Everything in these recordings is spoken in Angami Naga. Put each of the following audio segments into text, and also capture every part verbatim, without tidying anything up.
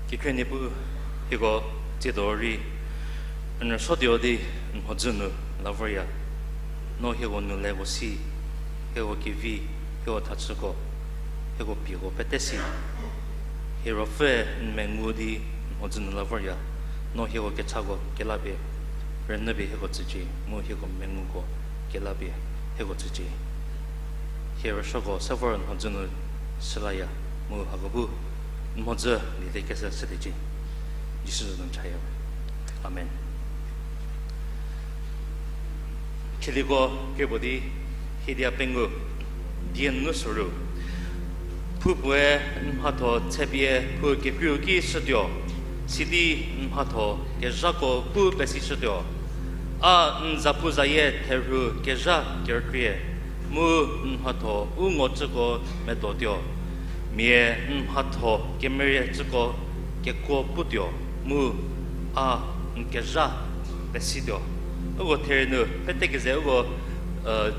Kekhrie Niepuu, hieko tsiedo rei n rüsuotuo di n mhodzü nu la vorya. No hieko nu leko si, hieko kevi, hieko thachüko, hieko pieko pete si. Hie ruopfüe n mengu di n mhodzü nu la vorya. No hieko kechako kelapie rünyüpie hieko tsücie, mu hieko menguko kelapie hieko tsücie. Hie rüsuoko se vor n mhodzü nu shülaya, mu hako bu n mhodzü lielie kese shüliecie. Jisu za nu chaya. Amen. Kheliko krie puo di, hiedia pengou, die nunu soru. Phoupuoe n mhatho chüpie phou kekreiu ki shütuo, sidi n mhatho kezhako pu pesishütuo. A n zapuzayie therhu kezha kerükrie, mu n mhatho u ngocüko medotuo. Mia n mhatho kemeriecüko kekuo putuo, mu a n kezha pesituo. Uko therie nu pete keze uko,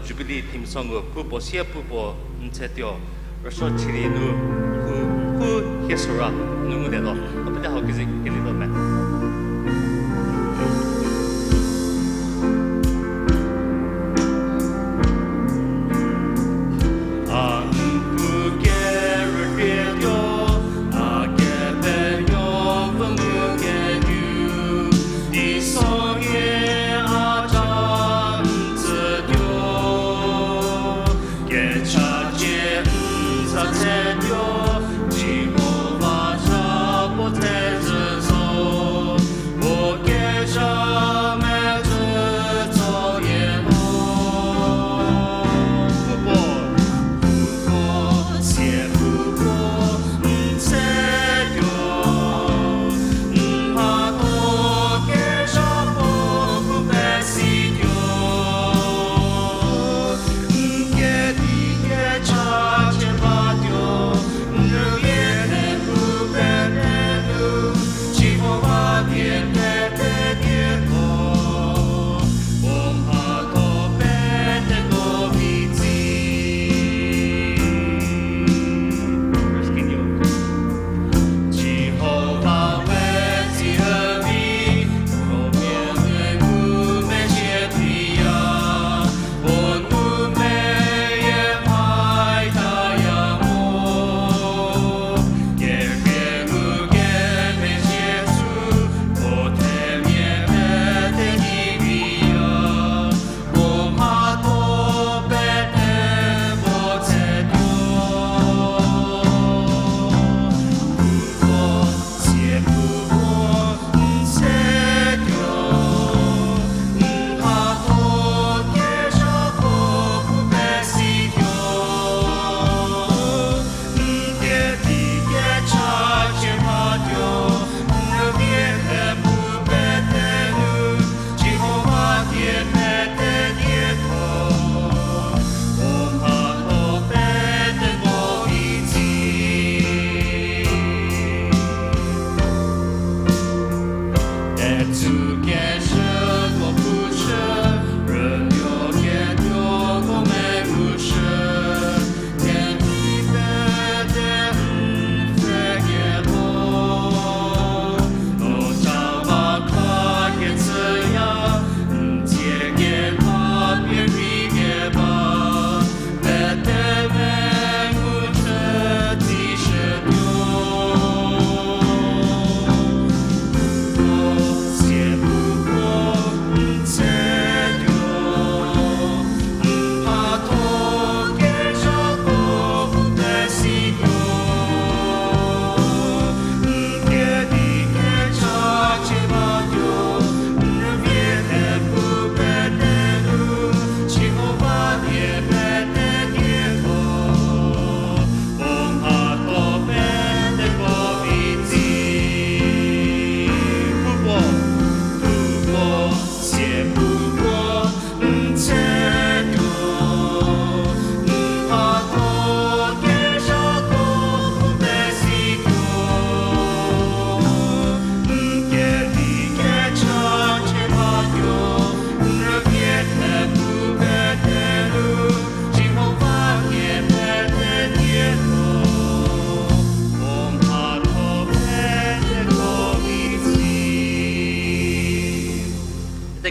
Jubilee theme song-u pu puo sie pu puo n tsetuo. Rüsuo chülie nu pu, pu hie süra nu ngulie tuo. A pete hau keze kelietuo me. A n pu kerükrietio, a Kepenuopfü mu kenu, teisonhie a cha n tsütuo. Kechacie n sa tsetuo, Jihova cha puo tsezhü zo.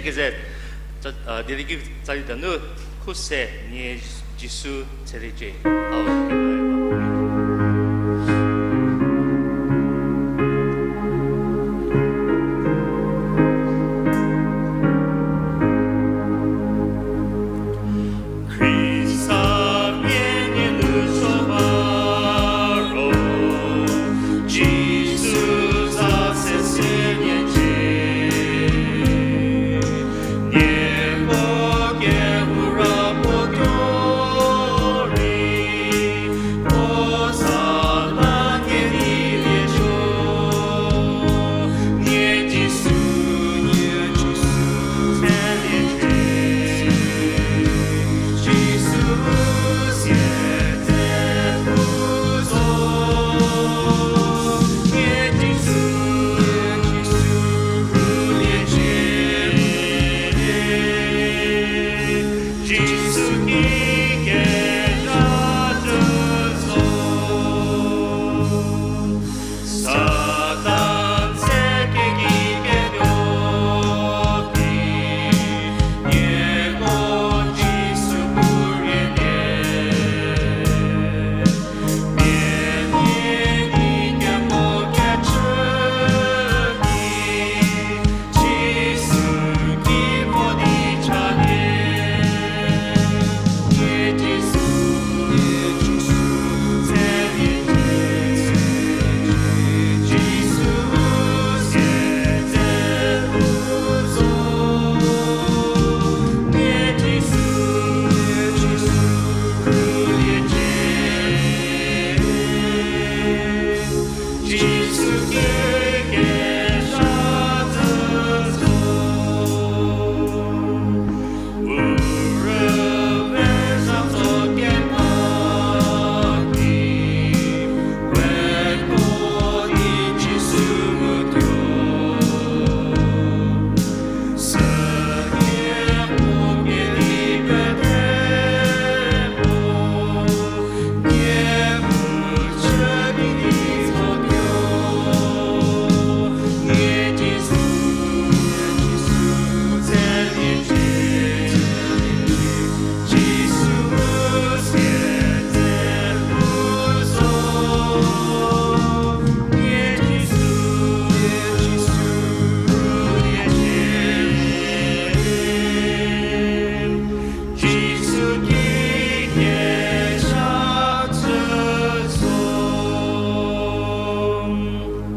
Keze, tsa-, a, dieliekevi tsali ta nu, khuse nie Jisu tseliecie.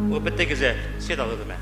Mu pete keze, sieta lo tuo me.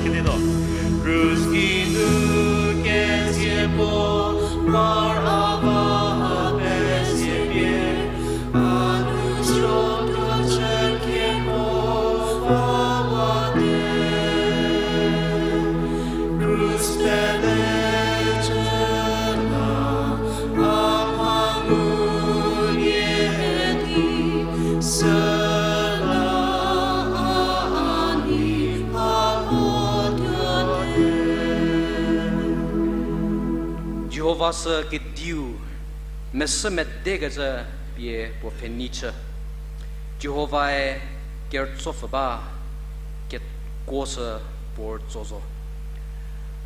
Krus geinu kezie puo, par a ba pezie pie, a nu srotuo chü kemo va wate. Krus pele chü la, a mha ngulie di, süla a ani a hotuo te. Jihova sü kediu, mesü medekecü pie puo pfhenei chü. Jihovae kerütsopfü ba, kekuo sü puo rütso zo.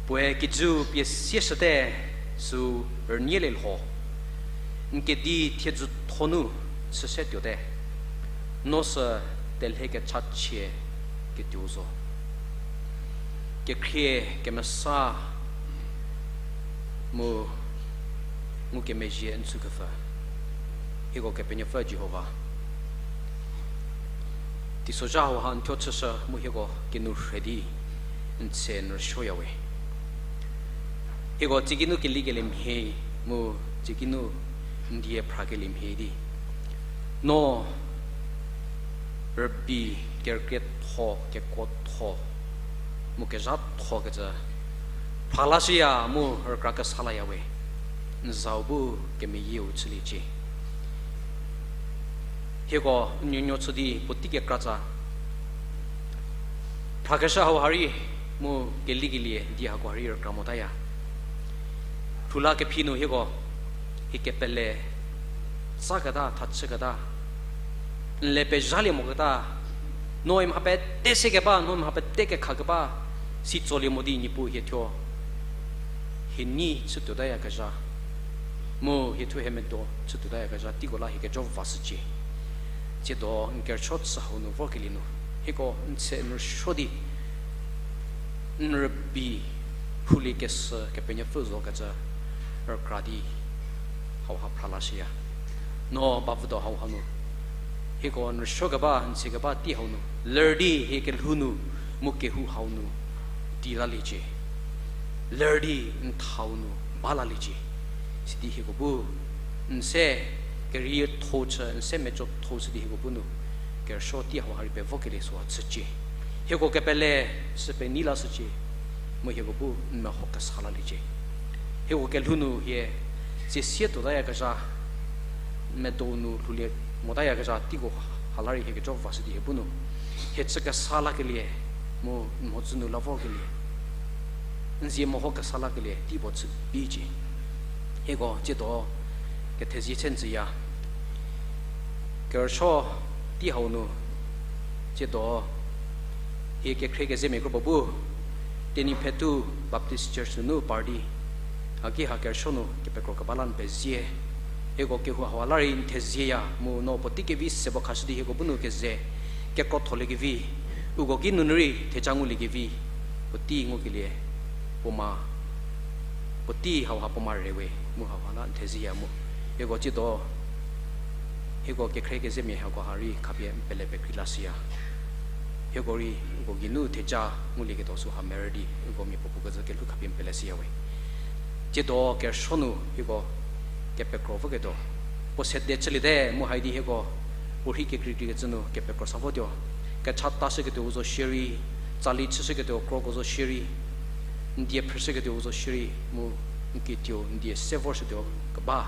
Puoe kijüu pie sieshüte, süu rünielie lho. N kedi thiedzütho nu chüse tuote, no sü telhe kechachie ketuou zo. Kekhrie kemesa mu ngukemezhie n tsükepfü, hieko Kepenuopfü Jihova. Teisozha hauha n thuo chüshü mu hieko kinu rhe di n tse n rüsuoyawe. Hieko tsiki nu kelikelie mhie mu tsiki nu n die phrakelie mhie di, no rübei kerükrietho, kekuotho mu kezhatho kecü phra lashüya mu rükra kesa layawe. N zau bu kemeyieu chüliecie. Hieko n nuonuo chü di puotei kekratsa phrakeshü hauha rei mu kelikelie di hako ha rei rükra motaya. Thula kephi nu hieko hie kepele tsaketa, thachüketa, n le pezhalie moketa, no mha pete sekeba, no mha pete kekhakeba si tsolie mo di Niepuu hie thuo hie nei chütuotayakezha mu hie thuo hie medo chütuotayakezha teiko la hie kejo vashücie. Tsiedo n kerüsuo chü hau nu vorkelie nu, hieko n tse n rüsuo di n rübei phoulie kesü Kepenuopfü zokecü rükra di hauha phra lashüya. No bavüdo hauha nu, hieko n rüsuokeba, n tsekeba tei hau nu ler di hie kelhou nu mu kehou hau nu di laliecie. Ler di n thau nu ba laliecie. Sidi hieko bu n se kerietho chü, n se mecotho chü di hieko bu nu kerüsuo tei hauha rei pevokelie süha chücie. Hieko kepele sü penei lashücie, mu hieko bu n meho kesa laliecie. Hieko kelhou nu hie tsie sie tuotayakezha, medo nu lhoulie motayakezha teiko ha la rei hie kejo vashü di hie bu nu hie chü kesa lakelie mu n mhodzü nu la vorkelie, n zie meho kesa lakelie tei puo chü bicie. Hieko tsiedo kethezie chü n tsüya. Kerüsuo tei hau nu tsiedo hie kekhrie kezemia kro puo bu Tenyiphethu Baptist Church nunu par di haki ha kerüsuo nu kepekro keba la n pezie. Hieko kehou hau la rei n thezieya mu no puotei kevi se puo khashü di hieko bu nu keze kekrotholiekevi, uko ki nunu rei theja nguliekevi, puotei ngukelie puo ma, puotei hauha puo ma re we mu hauha la n thezieya mu. Hieko tsiedo hieko kekhrie kezemia hako ha rei khapie n pele pekrei lashüya. Hieko rei uko geinu theja ngulieketuo süha merü di uko mia puo puo kezhü kelhou khapie n pele shüya we. Tsiedo kerüsuo nu hieko kepekro voketuo puo sede chüliete mu hai di hieko puorhi kekreikreikecü nu kepekro sa votuo. Kechatashüketuo zo shierei, tsali chüshüketuo kroko zo shierei, n die phrüshüketuo zo shierei mu n kituo n die se vorshütuo keba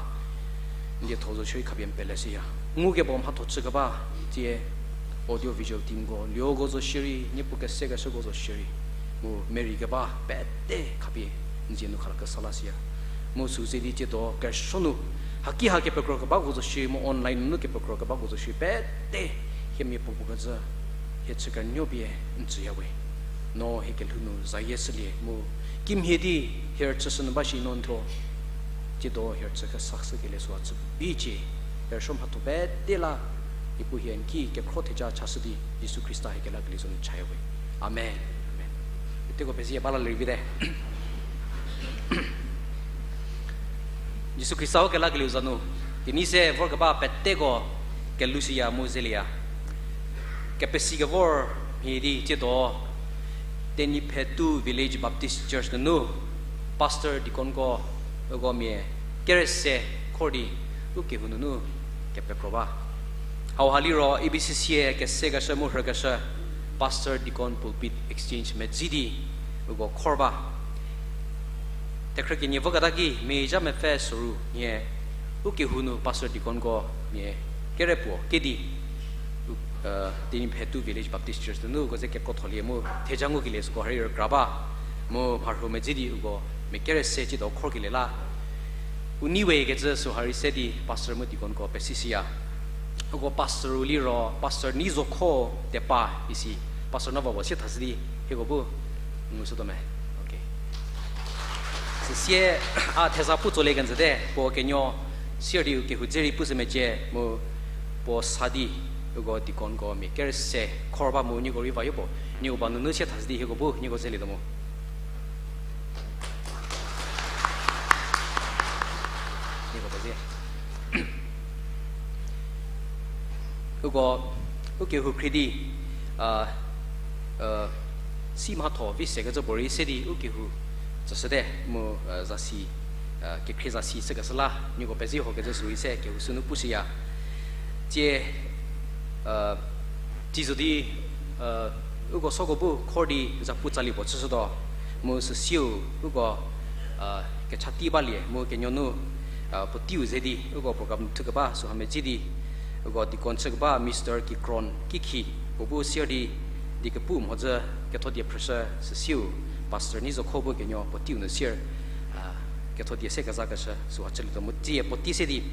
n dietho zo shierei khapie n pele shüya. Ngukebo mhatho chükeba, tsie audio visual teamko lioko zo shierei, niepu kesekeshüko zo shierei mu merei keba pete khapie n zie nu khala kesa lashüya. Mu süu ze di tsiedo kerüsuo nu haki ha kepekro kebako zo shierei mu online nunu kepekro kebako zo shierei pete hie mia puo puo kezhü hie chü kernuo pie n tsüya we. No hie kelhou nu zayie shülie mu kimhie di hie rüchüshü nu ba shi no n thuo tsiedo hie rüchü kesa shükelie süha chü bicie. Kerüsuo mhatho pete la Niepuu hie n ki kekhro theja chashü di Jisu Khrista hie kelakelie zo nu chaya we. Amen. Amen. Peteko pezie ba lalie rei vite. Jisu Khrista u kelakelieu za nu kenei se vorkeba peteko kelushüya mu zelieya. Kepesikevor mhie di tsiedo Tenyiphetu Village Baptist Church nunu pastor deaconko, uko mia kere se khor di u kehou nunu kepekro ba. Hauha liro A B C C-e kesekeshü mu rhükeshü pastor deacon pulpit exchange medzi di uko khor ba. Thekhrü kenie voketa ki mia zha mepfü soru nie u kehou nu pastor deaconko mia kere puo kedi, Tenyiphetu Village Baptist Church nunu uko ze kekrotholie mu theja ngukelie süko ha rei rükra ba. Mu mharhü medzi di uko mia kere se ciedo khorkelie la u nei we kecü süha rei se di pastor mu deaconko pesisiya. Uko pastor-u liro Pastor Neizokho Tepa isi. Pastor no va puo sie thashü di hieko bu ngushütuo me. Süsie a theza pu tsolie kenjüte, puo kenuo sier di u kehou dze rei pushü mecie mu puo sa di uko deaconko mia kere se khor ba mu nieko rei vayo puo, nieko ba nunu sie thashü di hieko bu nieko zelietuo mu. Nieko pezie. Uko u kehou khrie di, a, si mhatho vi sekecü puorei se di u kehou tsüshüte mu, zasi, kekhrie zasi chükeshü la nieko pezie ho kecü sürei se kehou sünu pushüya. Tsie, tsie zo di, uko soko bu khor di zapu tsalie puo chüshütuo. Mu süsieu uko, kecha tei balie mu kenuo nu, puoteiu ze di uko program thukeba süha medzi di uko deacon chükeba Mister Kikron Kikhi puo bu sier di, di kepu mhodzü ketho die phrüshü süsieu Pastor Neizokho bu kenuo puoteiu nu sier, ketho die se kezakeshü süha chülietuo mu tsie puotei se di,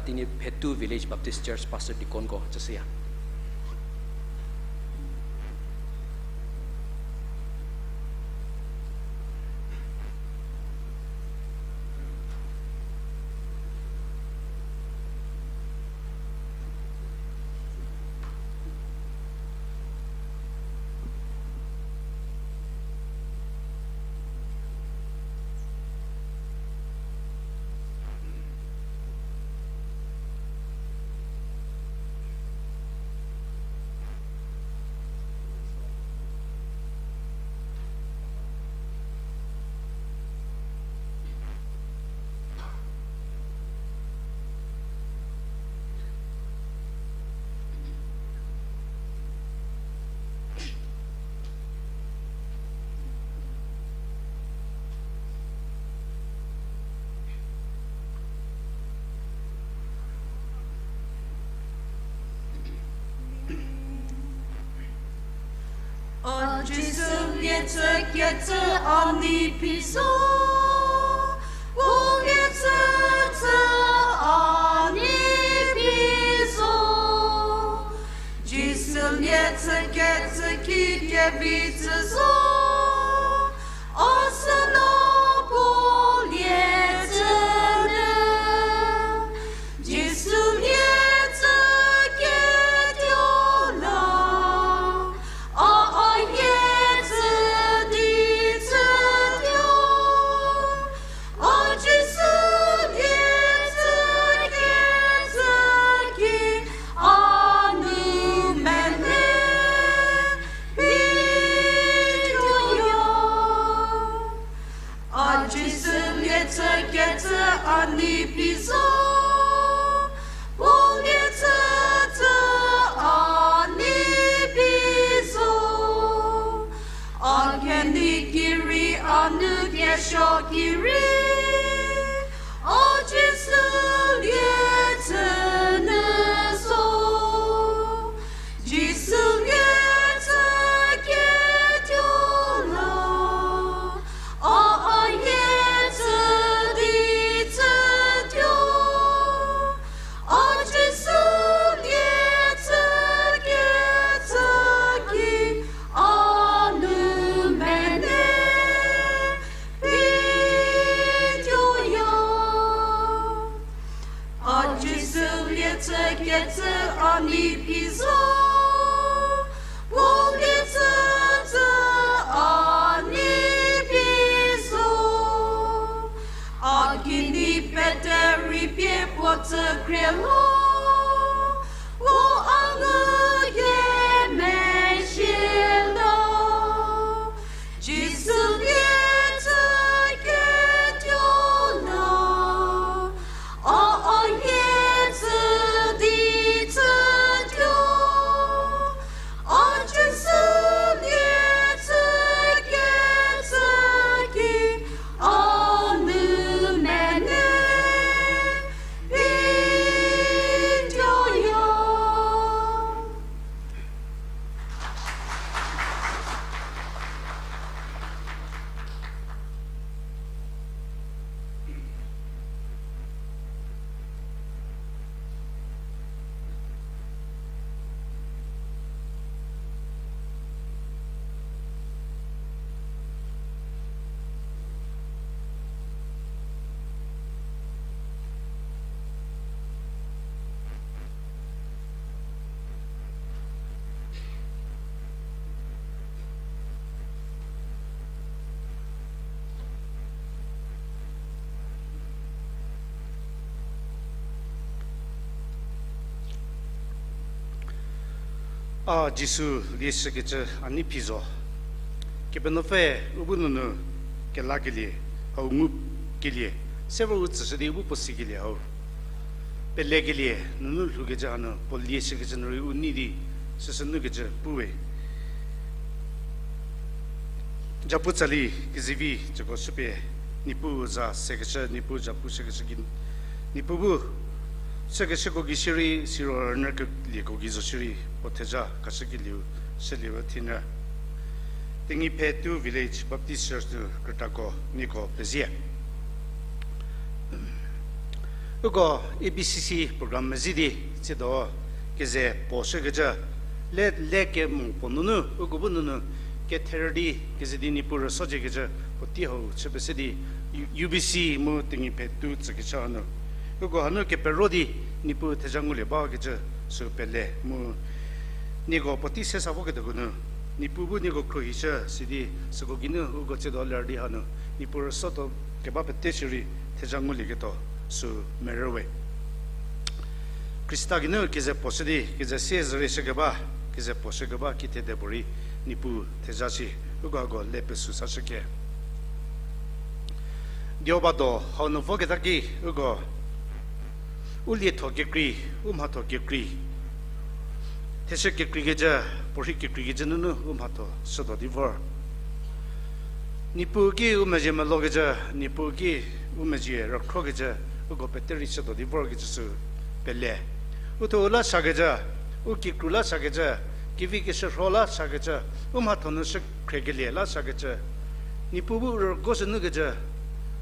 Tenyiphetu Village Baptist Church Pastor Deaconko chüshüya. A Jisu lie chükecü a nei phi zo, u lie chükecü a nei phi zo. Jisu lie chükecü ki kevi chü zo, a süno puo lie chünyü. Jisu lie chüketuo la, a a lie chü di chütuo. A Jisu lie chükecü ki a nou mene phi tuoyo. A Jisu lie chükecü a nei phi zo, puo lie chükecü a nei phi zo. A kenei ki rei a nou kesuo ki rei, a Jisu lie chünyü zo. Jisu lie chüketuo la, a a lie chü di chütuo. A Jisu lie chükecü ki a nou mene phi tuoyo. A Jisu lie chükecü a nei phi zo, puo lie chükecü a nei phi zo. A kinyi pete rei pie puo tsükhrie lo, puo a ngukemezhie lo. A Jisu lieshükecü a nei phi zo. Kepenuopfü u bu nunu kelakelie, hau ngukelie, se vor u tsüshü di u bu puo sikelie hau. Pelekelie nunu lhoukecü hanu puo lieshükecü nu rei u nei di, süsü nukecü puwe. Japu tsali kezivi tsüko shüpie, Niepuu za sekeshü, Niepuu japu shükeshü ki, Niepuu bu chükeshüko gei shierei, siro rünyükelieko gei zo shierei, puo theja kashükelieu, shülie ro thinyü. Tengi Phetu Village Baptist Church nu krütako nieko pezie. Uko A B C C program mezi di, tsiedo keze puo shükecü, le, le kemo puo nunu, uko bu nunu, ketherü di, keze di Niepuu rüsuoziekecü, puotei hau chü pese di, U-, U B C mu Tengi Phetu tsükeshü hanu. Uko hanu kepero di, Niepuu theja ngulie bakecü, sü pele, mu nieko puotei se sa voketuoko nu, Niepuu bu nieko khruohishü sidi, süko geinu uko tsiedo ler di hanu, Niepuu rüsuotuo keba pete shierei theja ngulieketuo sü merüwe. Khrista geinu keze puo shü di, keze sie zürei shükeba, keze puo shükeba kithede puorei Niepuu theja shi, uko hako le pesü sashüke. Diobado hau nu voketa ki, uko u lietho kekrei, u mhatho kekrei, theshü kekreikecü, puorhi kekreikecü nunu u mhatho shütuo di vor. Niepuu ki u mezhie melokecü, Niepuu ki u mezhie rükhrokecü, uko pete rei shütuo di vorkecü sü pele. U thuo u la sakecü, u kikru la sakecü, kevi keshürho la sakecü, u mhatho nu shükhrekelie la sakecü, Niepuu bu rüguoshü nukecü,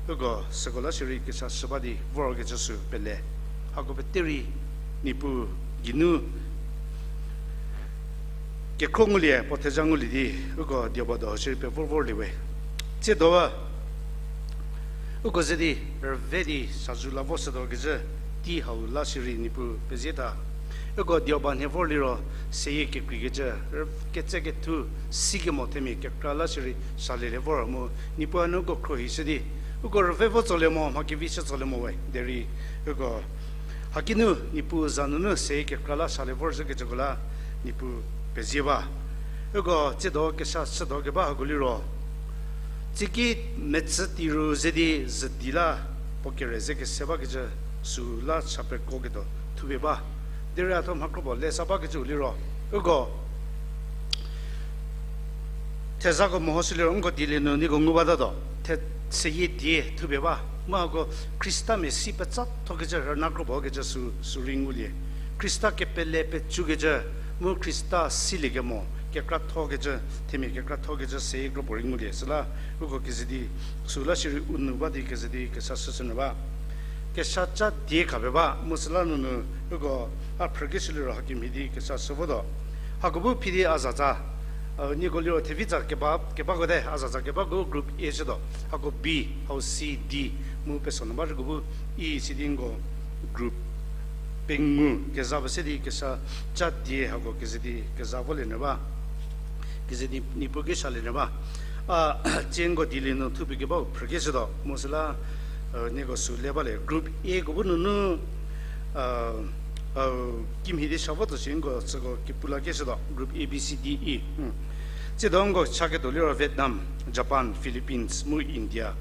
uko süko la shierei kesa shü ba di vorkecü sü pele. Hako pete rei Niepuu geinu kekhro ngulie, puo theja ngulie di, uko diobado shierei pevor vorlie we. Tsiedo, uko ze di, rüve di, sazou la vo shütuokecü, tei hau la shierei Niepuu pezie ta. Uko dioba nhie vor liro, seyie kekreikecü, rü-, ketsekethu, sikemo themia kekra la shierei, salie le vor mu, Niepuu hanu uko khruohishü di, uko rüve vo tsolie mo, mha kevi shü tsolie mo we, derei, uko, hakinu, Niepuu za nunu seyie kekra la salie vor zhükecüko la, Niepuu pezie ba. Uko tsiedo kesa shütuo keba hako liro, tsiki metsü tiru ze di züdi la, puo kere ze kese bakecü, sü la cha pekuoketuo thupie ba. Derei a thuo mha kropuo le sa bakecüu liro, uko thezako mehoshü liro nko dielie nu nieko ngu batatuo. The, seyie die thupie ba. Mu hako Khristamia si petsathokecü rüna kropuo kecü sü, sü rei ngulie. Khrista kepele pecükecü, mu Khrista siliekemo, kekra thokecü, themia kekra thokecü seyie kropuo rei ngulie. Süla uko keze di, sü la shierei u nu ba di keze di kesa shüshünyü ba. Kesa ca die khapie ba, mu süla nunu, uko a phrükeshü liro hakemhie di kesa shü votuo. Hako bu phi di a zatsa, nieko liro thevitsa keba, kebako te, a zatsa kebako group A shütuo. Hako B, hau C, D, mu peso nu ba rüko bu E sidi nko group pengou keza pese di kesa ca die hako keze di keza volie nyü ba. Keze di Niepuu ki salie nyü ba. A, tsie nko dielie nu thupie kebau phrükeshütuo. Mu süla, nieko sü le balie. Group A ko bu nunu, kimhie di sa votuo shi nko süko kepu lakeshütuo. Group A, B, C, D, E. Tsiedo nko chaketuo liro Vietnam, Japan, Philippines, mu India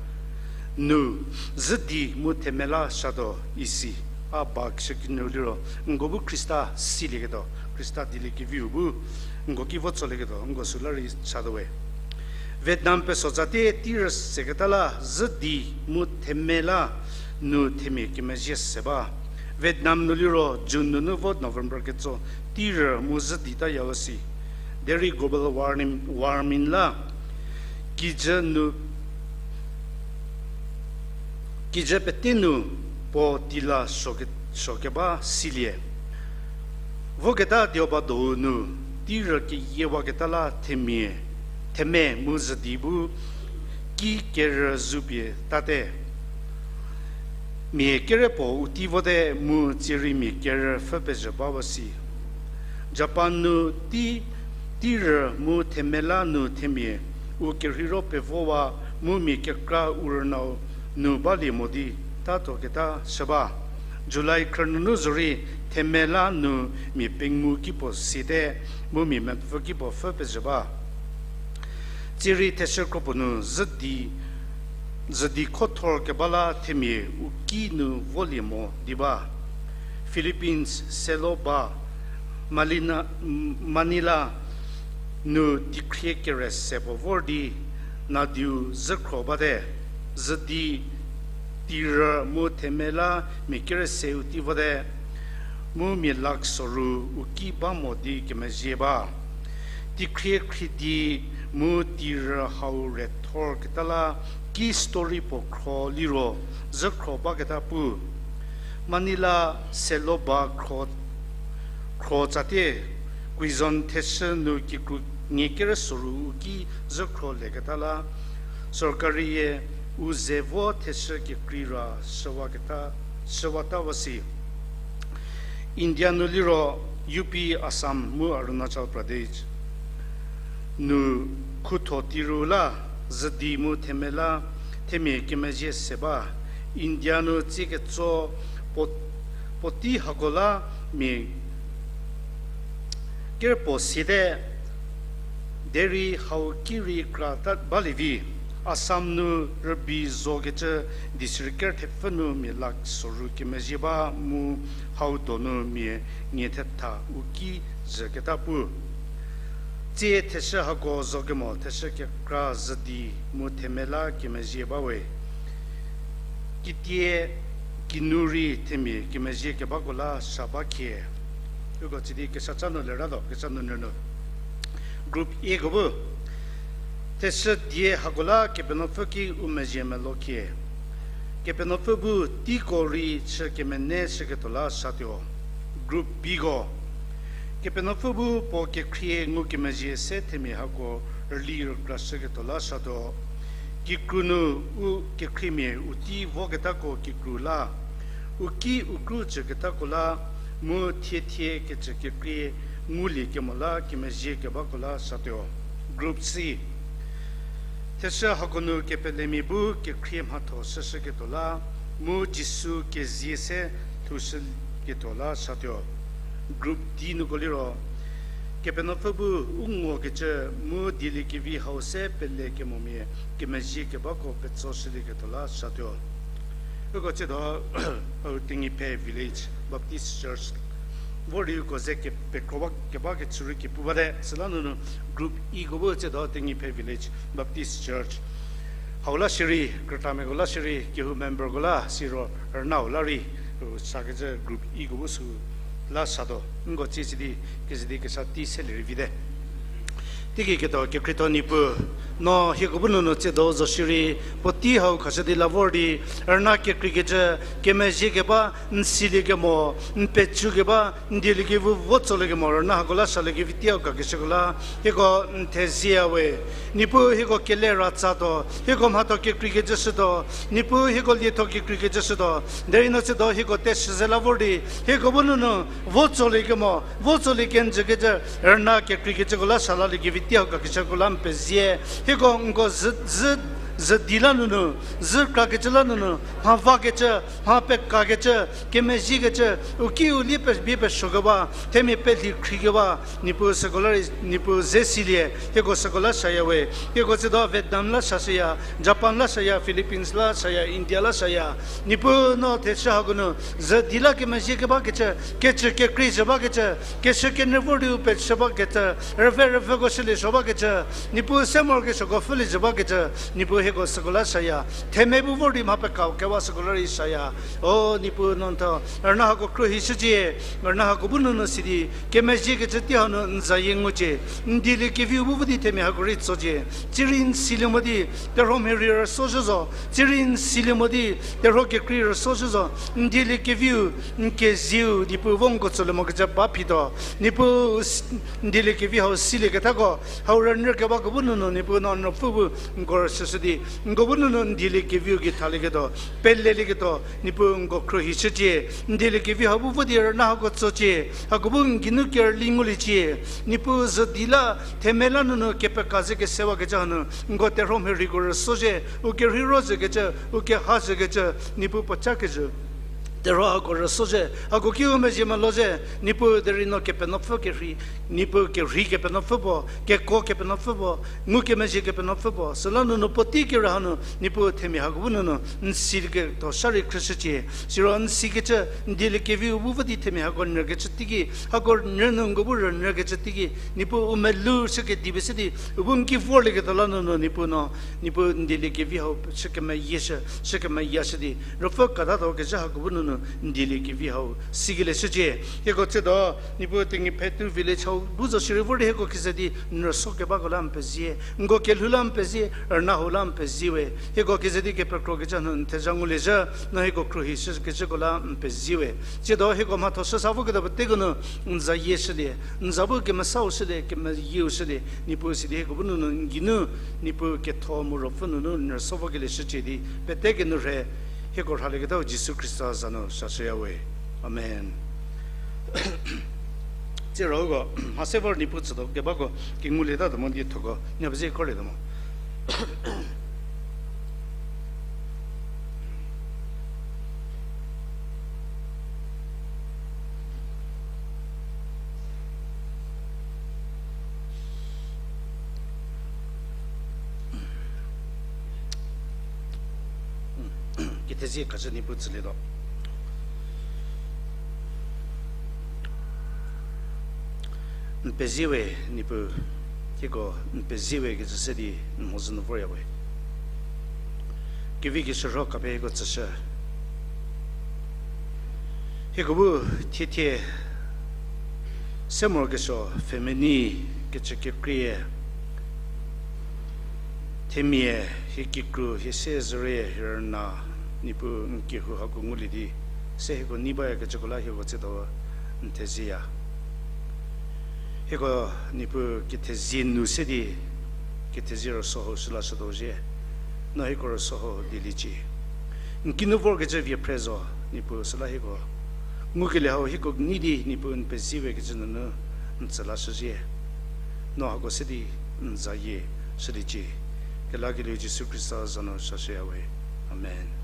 nu zhü di mu themia la shatuo isi. A ba keshü kinu liro, nko bu Khrista silieketuo, Khrista dieliekeviu bu nko ki vo tsolieketuo, nko süla rei chatuowe. Vietnam pesotsatie tei rü seketa la zhü di mu themia la nu themia kemezhie se ba. Vietnam nu liro June nunu vo November ketso tei rü mu zhü di ta yawe si. Derei global warming, warming la kijü nu kijü pete nu puo tei la suo ke-, suo keba silie. Voketa dioba dou nu, tei rü keyiewaketa la themia, themia mu zhü di bu ki kerü zupie tate. Mia kere puo u tei vote mu tsierei mia kerü pfhü pezhü bawa si. Japan nu tei, tei rü mu themia la nu themia u kerheiro pevowa mu mia kekra u rünau nu balie mo di tatuoketa shü ba. July khrünunu zorei themela nu mia pengou ki puo siete, mu mia mepfü ki puo pfhü pezhü ba. Tsierei theshü kropuo nu zhüdi, zhüdi khothor keba la themia u ki nu volie mo di ba. Philippines selo ba, Malina-, Manila nu tikhrie kere se puo vor di nadiu zhükhro bate, zhüdi tirü mu themela mia kere seu tei vote, mu mia lakh soru u ki ba mo di kemezhie ba. Tikhrie khriedi mu tirü hau rethor keta la ki story puo khro liro zhükhro baketa pu. Manila selo ba khro, khro tsatie Quezon theshü nu kikru nie kere soru u ki zhükhro leketa la, sorkarie u ze vo theshü kekrei ra shüwaketa, shüwata va si. India nu liro U P, Assam mu Arunachal Pradesh nu khutho tiru la zhüdi mu themela themia kemezhie se ba. India nu tsie ketso puo-, puotei hako la mia ker puo siete, derei hau ki rei krata balie vi. Assam nu rübei zokecü district ker thepfü nu mia lakh soru kemezhie ba mu hau donu mia nie thetha u ki zhüketa pu. Tsie theshü hako zo kemo theshü kekra zhüdi mu themela kemezhie bawe. Kitie kinu rei themia kemezhie kebako la sa ba khie. Uko tsidi kesa ca nu lerado, kesa nu nunu. Group A ko bu theshü die hako la Kepenuopfü ki u mezhie melo khie. Kepenuopfü bu teiko rei chü kemene shüketuo la satuo. Group B ko, Kepenuopfü bu puo kekhrie ngukemezhie se themia hako rüli rükrashüketuo la satuo. Kikru nu u kekhriemia u tei voketako kikru la, u ki u kru cüketako la, mu thie thie kecü kekhrie ngulie kemo la kemezhie kebako la satuo. Group C, theshü hako nu kepelemia bu kekhrie mhatho shüshüketuo la, mu Jisu kezie se lhoushüketuo la satuo. Group D nuko liro, Kepenuopfü bu u ngokecü mu dieliekevi hau se pele kemomia kemezhie kebako petsoshülieketuo la satuo. Uko tsiedo, Tenyiphe Village Baptist Church vor di uko ze kepekro ba keba kecü rei kepu bate. Süla nunu Group E ko bu tsiedo Tenyiphe Village Baptist Church. Hau la shierei, krütamiako la shierei, kehou memberko la siro rünau la rei, u sakecü Group E ko bu sü la satuo. Nko tsie sidi, kezedi kesa tei selie rei vite. Teigei ketuo kekhrietho Niepuu, no hieko bu nunu tsiedo zo shierei, puotei hau khashü di la vor di, rüna kekreikecü, kemezhie keba, n silie kemo, n pecu keba, n dieliekevi vo tsolie kemo, rüna hako la salie kevi tei hau kakeshüko la, hieko n thezie ya we. Niepuu hieko kele ra tsatuo, hieko mhatho kekreikecü shütuo, Niepuu hieko lietho kekreikecü shütuo, derei no tsiedo hieko teshü ze la vor di, hieko bu nunu vo tsolie kemo, vo tsolie kenjükecü, rüna kekreikecüko la sa lalie kevi tei hau kakeshüko la n pezie, hieko nko zhü, zhü, zhüdi la nunu, zhü krakecü la nunu, mha vakecü, mha pekakecü, kemezhiekecü, u ki u lie pe, bie pesuo keba, themia pelhi khrie keba, Niepuu süko la rei, Niepuu ze silie, hieko süko la shaya we, hieko tsiedo Vietnam la sashüya, Japan la shaya, Philippines la shaya, India la shaya, Niepuu no thechü hako nu, zhüdi la kemezhie kebakecü, kecü kekrei zhü bakecü, keshü kenyü vor di u pechü bakecü, rüve rüvüko shülie suo bakecü, Niepuu se morokesuoko pfhülie zhü bakecü, Niepuu hieko süko la shaya, themia bu vor di mha pekau kewa süko la rei shaya, O Niepuu no n thuo, rüna hako khruohishücie, rüna hako bu nunu sidi, kemezhiekecü tei hau nu n zayie ngucie, n dieliekeviu bu vo di themia hako rei tsocie, tsierei n silie mo di, terhuo mhie rei rüsoshü zo, tsierei n silie mo di, terhuo kekrei rüsoshü zo, n dieliekeviu, n kezieu, Niepuu vo nko tsolie mokecü ba phituo, Niepuu, n dieliekevi hau silieketako, hau rünyü kebako bu nunu, Niepuu no n Ruopfü bu nko rüshüshü di, nko bu nunu n dieliekeviu gei thalieketuo, pelelieketuo, Niepuu nko khruohishücie, n dieliekevi hau bu vo di rüna hako tsocie, hako bu n geinu kerüli nguliecie, Niepuu zhüdi la, themia la nunu kepeka ze kesewakecü hanu, nko terhuo mhie reiko rüsoshie, u kerhei ro zhükecü, u keha zhükecü, Niepuu puoca kezhü Derei hako rüso zhie, hako ki u mezhie melo zhie, Niepuu derei no Kepenuopfü kerhei, Niepuu kerhei Kepenuopfü puo, kekuo Kepenuopfü puo, ngukemezhie Kepenuopfü puo, süla nunu puotei kerü hanu, Niepuu themia hako bu nunu, n silieketuo sha rei khrüshücie, siro n sikecü, n dieliekeviu bu vü di themia hako nyükecü teiki, hako nyü nu nko bu rünyükecü teiki, Niepuu u melou shü kedibi shü di, u bu n ki vorlieketuo la nunu, Niepuu no, Niepuu n dieliekevi hau shü kemeyie shü, shü kemeyashü di, ruopfü katatuo kezhü hako bu nunu n dieliekevi hau, sikelie shücie, hieko tsiedo, Niepuu Tenyi Phetu village hau bu zo shierei vor di hieko keze di n rüso kebako la n pezie, nko kelhou la n pezie, rüna hau la n pezie we, hieko keze di kepekrokecü nu n thezha ngulie zhü, no hieko khruohi shükecüko la n pezie we. Tsiedo hieko mhatho shüsa voketuo peteko nu, n zayie shülie, n za bu kemesau shülie, kemeyieu shülie, Niepuu sidi hieko bu nunu n geinu, Niepuu ketho mu ruopfü nunu n rüso vokelie shücie di, pete kenu rhe, hieko rhalieketau Jisu Khrista za nu sashüya we. Amen. Tsieroko, mhase vor Niepuu tsütuo kebako, kengulietatuo mo di thoko, nyapezi korlietuo mo. Kethezie khashü Niepuu tsülietuo. N pezie we Niepuu, hieko n pezie we kecü se di n mhodzü nu vorya we. Kevi keshürho khapie hieko tsüshü. Hieko bu thiethie se morokesuo family kecü kekrie, themia, hie kikru, hie se zhürie, hie rüna, Niepuu n kehou hako ngulie di, se hieko nei bayakecüko la hieko tsiedo n thezieya. Hieko Niepuu kethezie nu se di, kethezie rüso hau shü lashütuo zhie, no hieko rüso hau dieliecie. N kinu vorkecü vie phre zo, Niepuu süla hieko ngukelie hau hieko nei di Niepuu n pezie we kecü nunu n tsü lashüzhie. No hako se di n zayie shüliecie. Kelakelieu Jisu Khrista za nu sashüya we. Amen.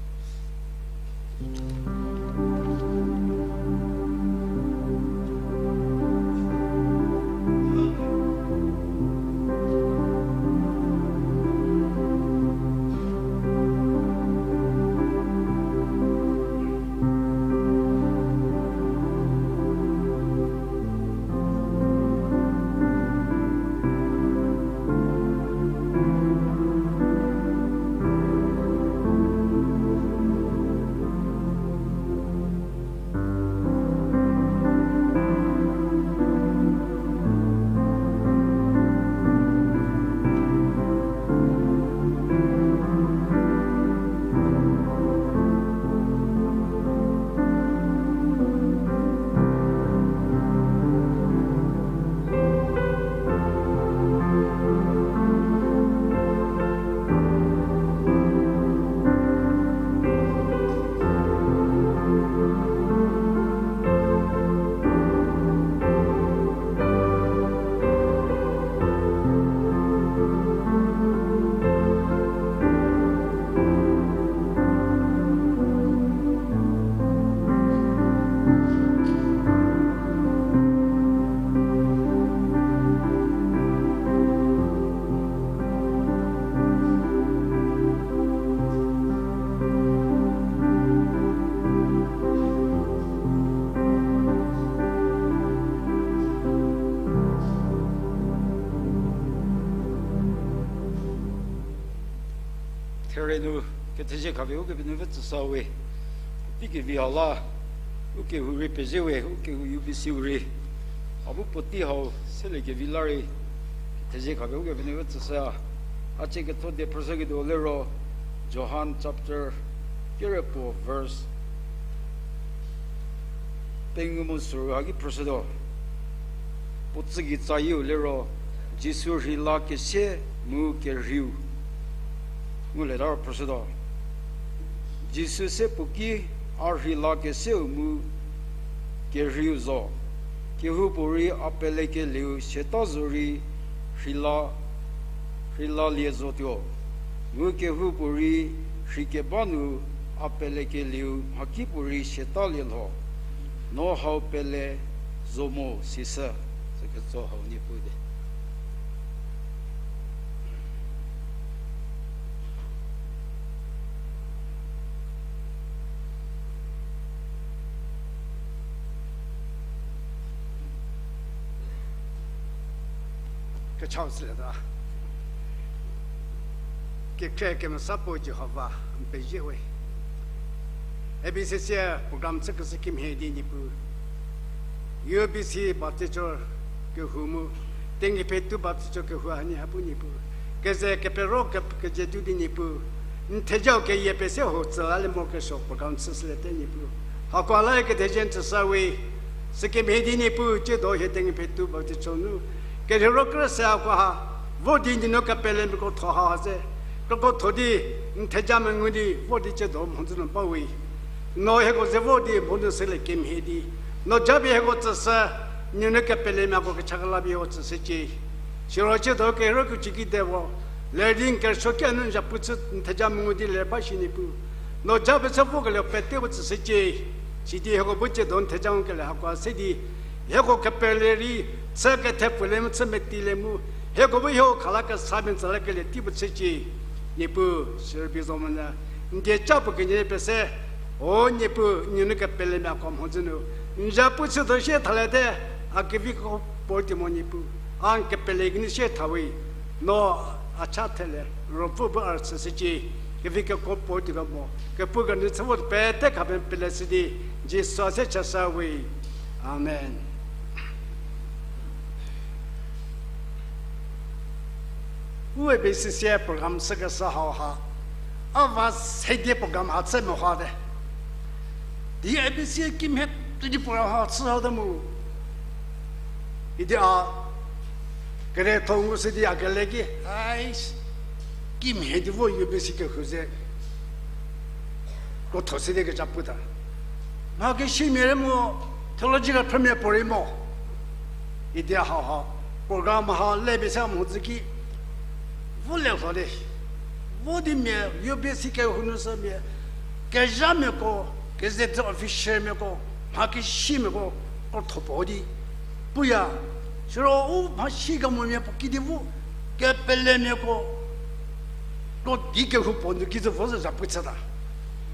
Therie nu kethezie khapie Ukepenuopfü tsüsa we, puotei kevi hau la, u kehou rei pezie we, u kehou U B C u rei, a bu puotei hau seliekevi la rei, kethezie khapie Ukepenuopfü tsüsa, a cie ketho die phrüshüketuo liro, Johan chapter kere puo verse pengou mu soru haki phrüshütuo. Puo tsügei tsayieu liro, Jisu rheilakese mu kerheiu. Ngulieta ro phrüshütuo. Jisu se puo ki, a rheilakeseu mu kerheiu zo. Kehoupuorei a pelekelieu siata zorei rheila, rheilalie zotuo. Mu kehoupuorei rhei keba nu A pelekelieu mhakipuorei siatalie lho, no hau pele zo mo sishü, süketso hau Niepuu de. Kechau sülieta. Kekhrie kemesa puo Jihova, n pezie we. A B C C program chükeshü kemhie di Niepuu, U B C baptism kehou mu, Tenyidie Baptism kehou hanie ha bu Niepuu, keze kepero ke-, kezetuo di Niepuu, n thejau keyie pese ho tsülalie morokesuo program chüshüliete Niepuu. Hakoha la kethezie n tsüshü we, sükemhie di Niepuu, tsiedo hie Tenyidie Baptism nu kerheiro kere se hakoha, vo di n nuo kepelemiako tho ha ha se, kroko tho di, n theja mengu di vo di tsiedo mhodzü nu ba we. No hieko ze vo di mhodzü sülie kemhie di, no japie hieko tsüshü, n nuo kepelemiako kechakela pie hieko tsüshücie. Siro tsiedo kerheiro kecü ki de vo, ler di n kerüsuoki a nu n zapu chü n theja mengu di ler ba shi Niepuu, no japie chü vokelie pete vo tsüshücie. Sidi hieko bu tsiedo n theja ngukelie hakoha se di, hieko kepele rei, chü kethepfülie mu chü metilie mu, hieko bu hieko khala kesa mia tsülakelie tei puo chücie. Niepuu, sirübei zo monyü, n dieca puo kenie pese, o Niepuu, n nuo kepelemiako mhodzü nu n zapu chütuo sie thaliete, a keviko puo ti mo Niepuu, a n kepele kenie sie tha we, no a cha thele, Ruopfü bu a rüchüshücie, kevi kekuo puo ti kemo, kepu kenu chü vo pete khapie n pele shü di, Jisu a se chashü we. Amen. U A B C C program chükeshü hauha, a va se di program ha chü mehote. Di A B C kemhie di program ha chü hate mu, idi a kere thongu sü di a kele ki, ai, kemhie di vo U B C kehou ze krotho sü di keca puta. Mha kesimia rei mo, theological premiere puorei mo. Idi hauha program ha le pie se mhodzü ki, vo le lho di, vo di mia U B C kehou nu sü mia, kezhamiako, gazetted officialmiako, mha kesimiako krotho puo di puya. Siro u mha si kemomia puo kidi vo, kepelemiako krodi kehou puo nu ki zü vo zü zapu chüta.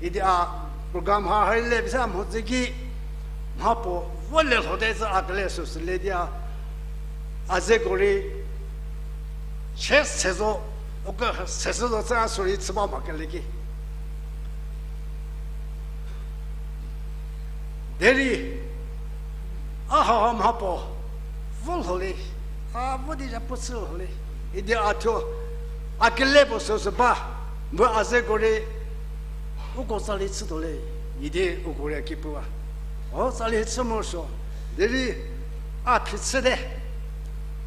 Idi a program ha ha le pie se mhodzü ki, mha puo vo le lhote zü a kele süsü le di a, a zeko rei, se se zo, uko se se zo chü a sorry chü ba ma kele ki. Derei, a haha mha puo vo lho le, a vo di zapu chü lho le, idi a thuo, a kele puo süsü ba, mu a zeko rei, uko tsali chütuo le, idi uko rei ki pu ba. O tsali chü morosuo, derei a phi chüte,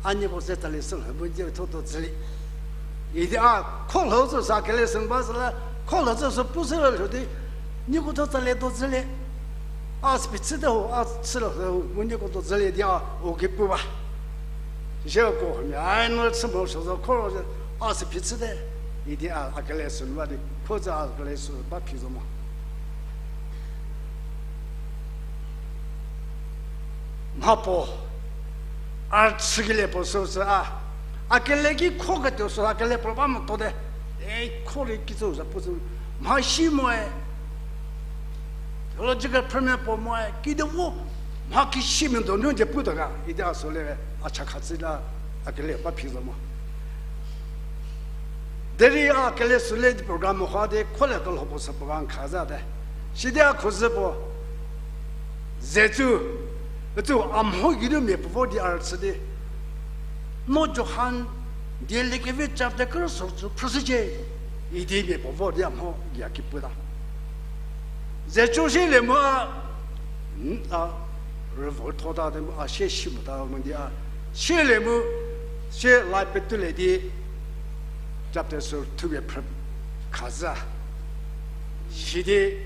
a nieko ze tsali shü lho mu di thuo do tsülie. Idi a kho lho zü sa kele sün ba zü la, kho lho zü sü pu se lho di, nieko thuo tsali do tsülie. A sü phi chüte ho, a chü lho mu nieko do tsülie di a u ki pu ba. Siseko mia ai no chü morosuo zo kho ro, a sü phi chüte. Idi a, a kele sün ba di kho zü a kele sü ba phi zo mo. Mha puo, a chükelie puo süsü a, a kele ki kho ketuo sü a kele puo ba motuote. E kho rei ki zo zapu sü, mha si moe, theological premiere puo moe, kidi vo, mha kesimia donu die puta ga idi a sü le, a cha kha chü la, a kele ba phi zo mo. Derei a kele sü le di program ha di kholie kelho puo sü program kha zate. Sidi a khuzü puo, ze cü, cü a mho geinu mia puo vo di a rüchü di, no Johan dieliekevi chapter kerüsuo cü phrüshücie, idi mia puo vo di a mho gei a ki puta. Ze cü sielie mu a, a rüvo thota te mu a sie si mota mo di a, sielie mu, sie la petulie di, chapter sü thupie phrü kha zü. Sidi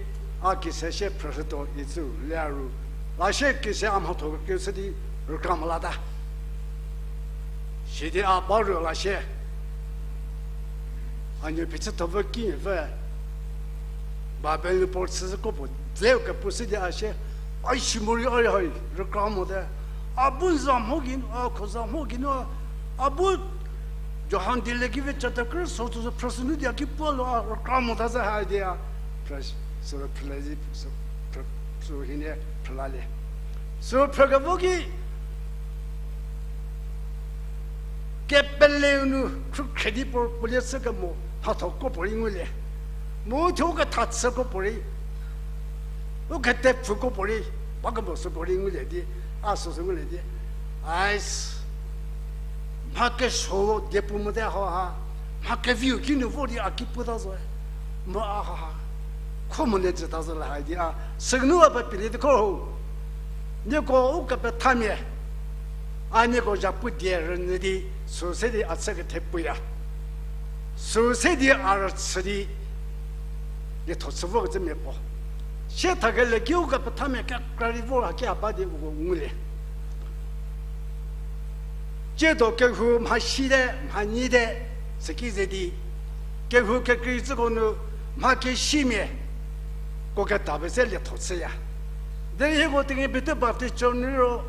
a kise sie phrüshütuo icü le a ru, la sie kise a mhatho kekeu shü di rükra mo lata. Sidi a ba ru la sie, a nuo phichütho pfü ki pfü Bible nu puo chüzhü kropuo dzeu kepu si di a shie, a shi morei a rei hai rükra mote. A bu n za mho geinu, a kho za mho geinu, a bu Johan die le ki vi chapter kerüso tsüzhü phrüshü nu di a ki puo lo a rükra mota zhü hai di a, phrü, sü phrülie zi, sü phrü, sü hienie phrülalie. Sü phrükevo ki, kepeleu nu khrükhre di puo, puo lie chü kemo, mhatho kropuo rei ngulie. Mu thuo ketha chü kropuo rei, u ketepfü kropuo rei, ba kemo süko rei ngulie di, a süsü ngulie di. Ais, mha kesuo die pu mote hauha, mha keviu kinu vo di a ki puta zoe. Mu a haha, kho mo ne jüta zo le hai di a, sünu a ba pili di kho ho. Nieko u kepethamia, a nieko zhapu die rünyü di, sü se di a chü kethe puya. Sü se di a rüchü di, lietho chü vorkecü mia puo. Sie thakelie ki u kepethamia kekra rei vor haki a ba di uko ngulie. Tsiedo kehou mha site, mha nyite, süki ze di, kehou kekreicüko nu mha kesimia, ko keta pese lietho chüya. Derei hieko Tenyidie Baptist Church nu ro,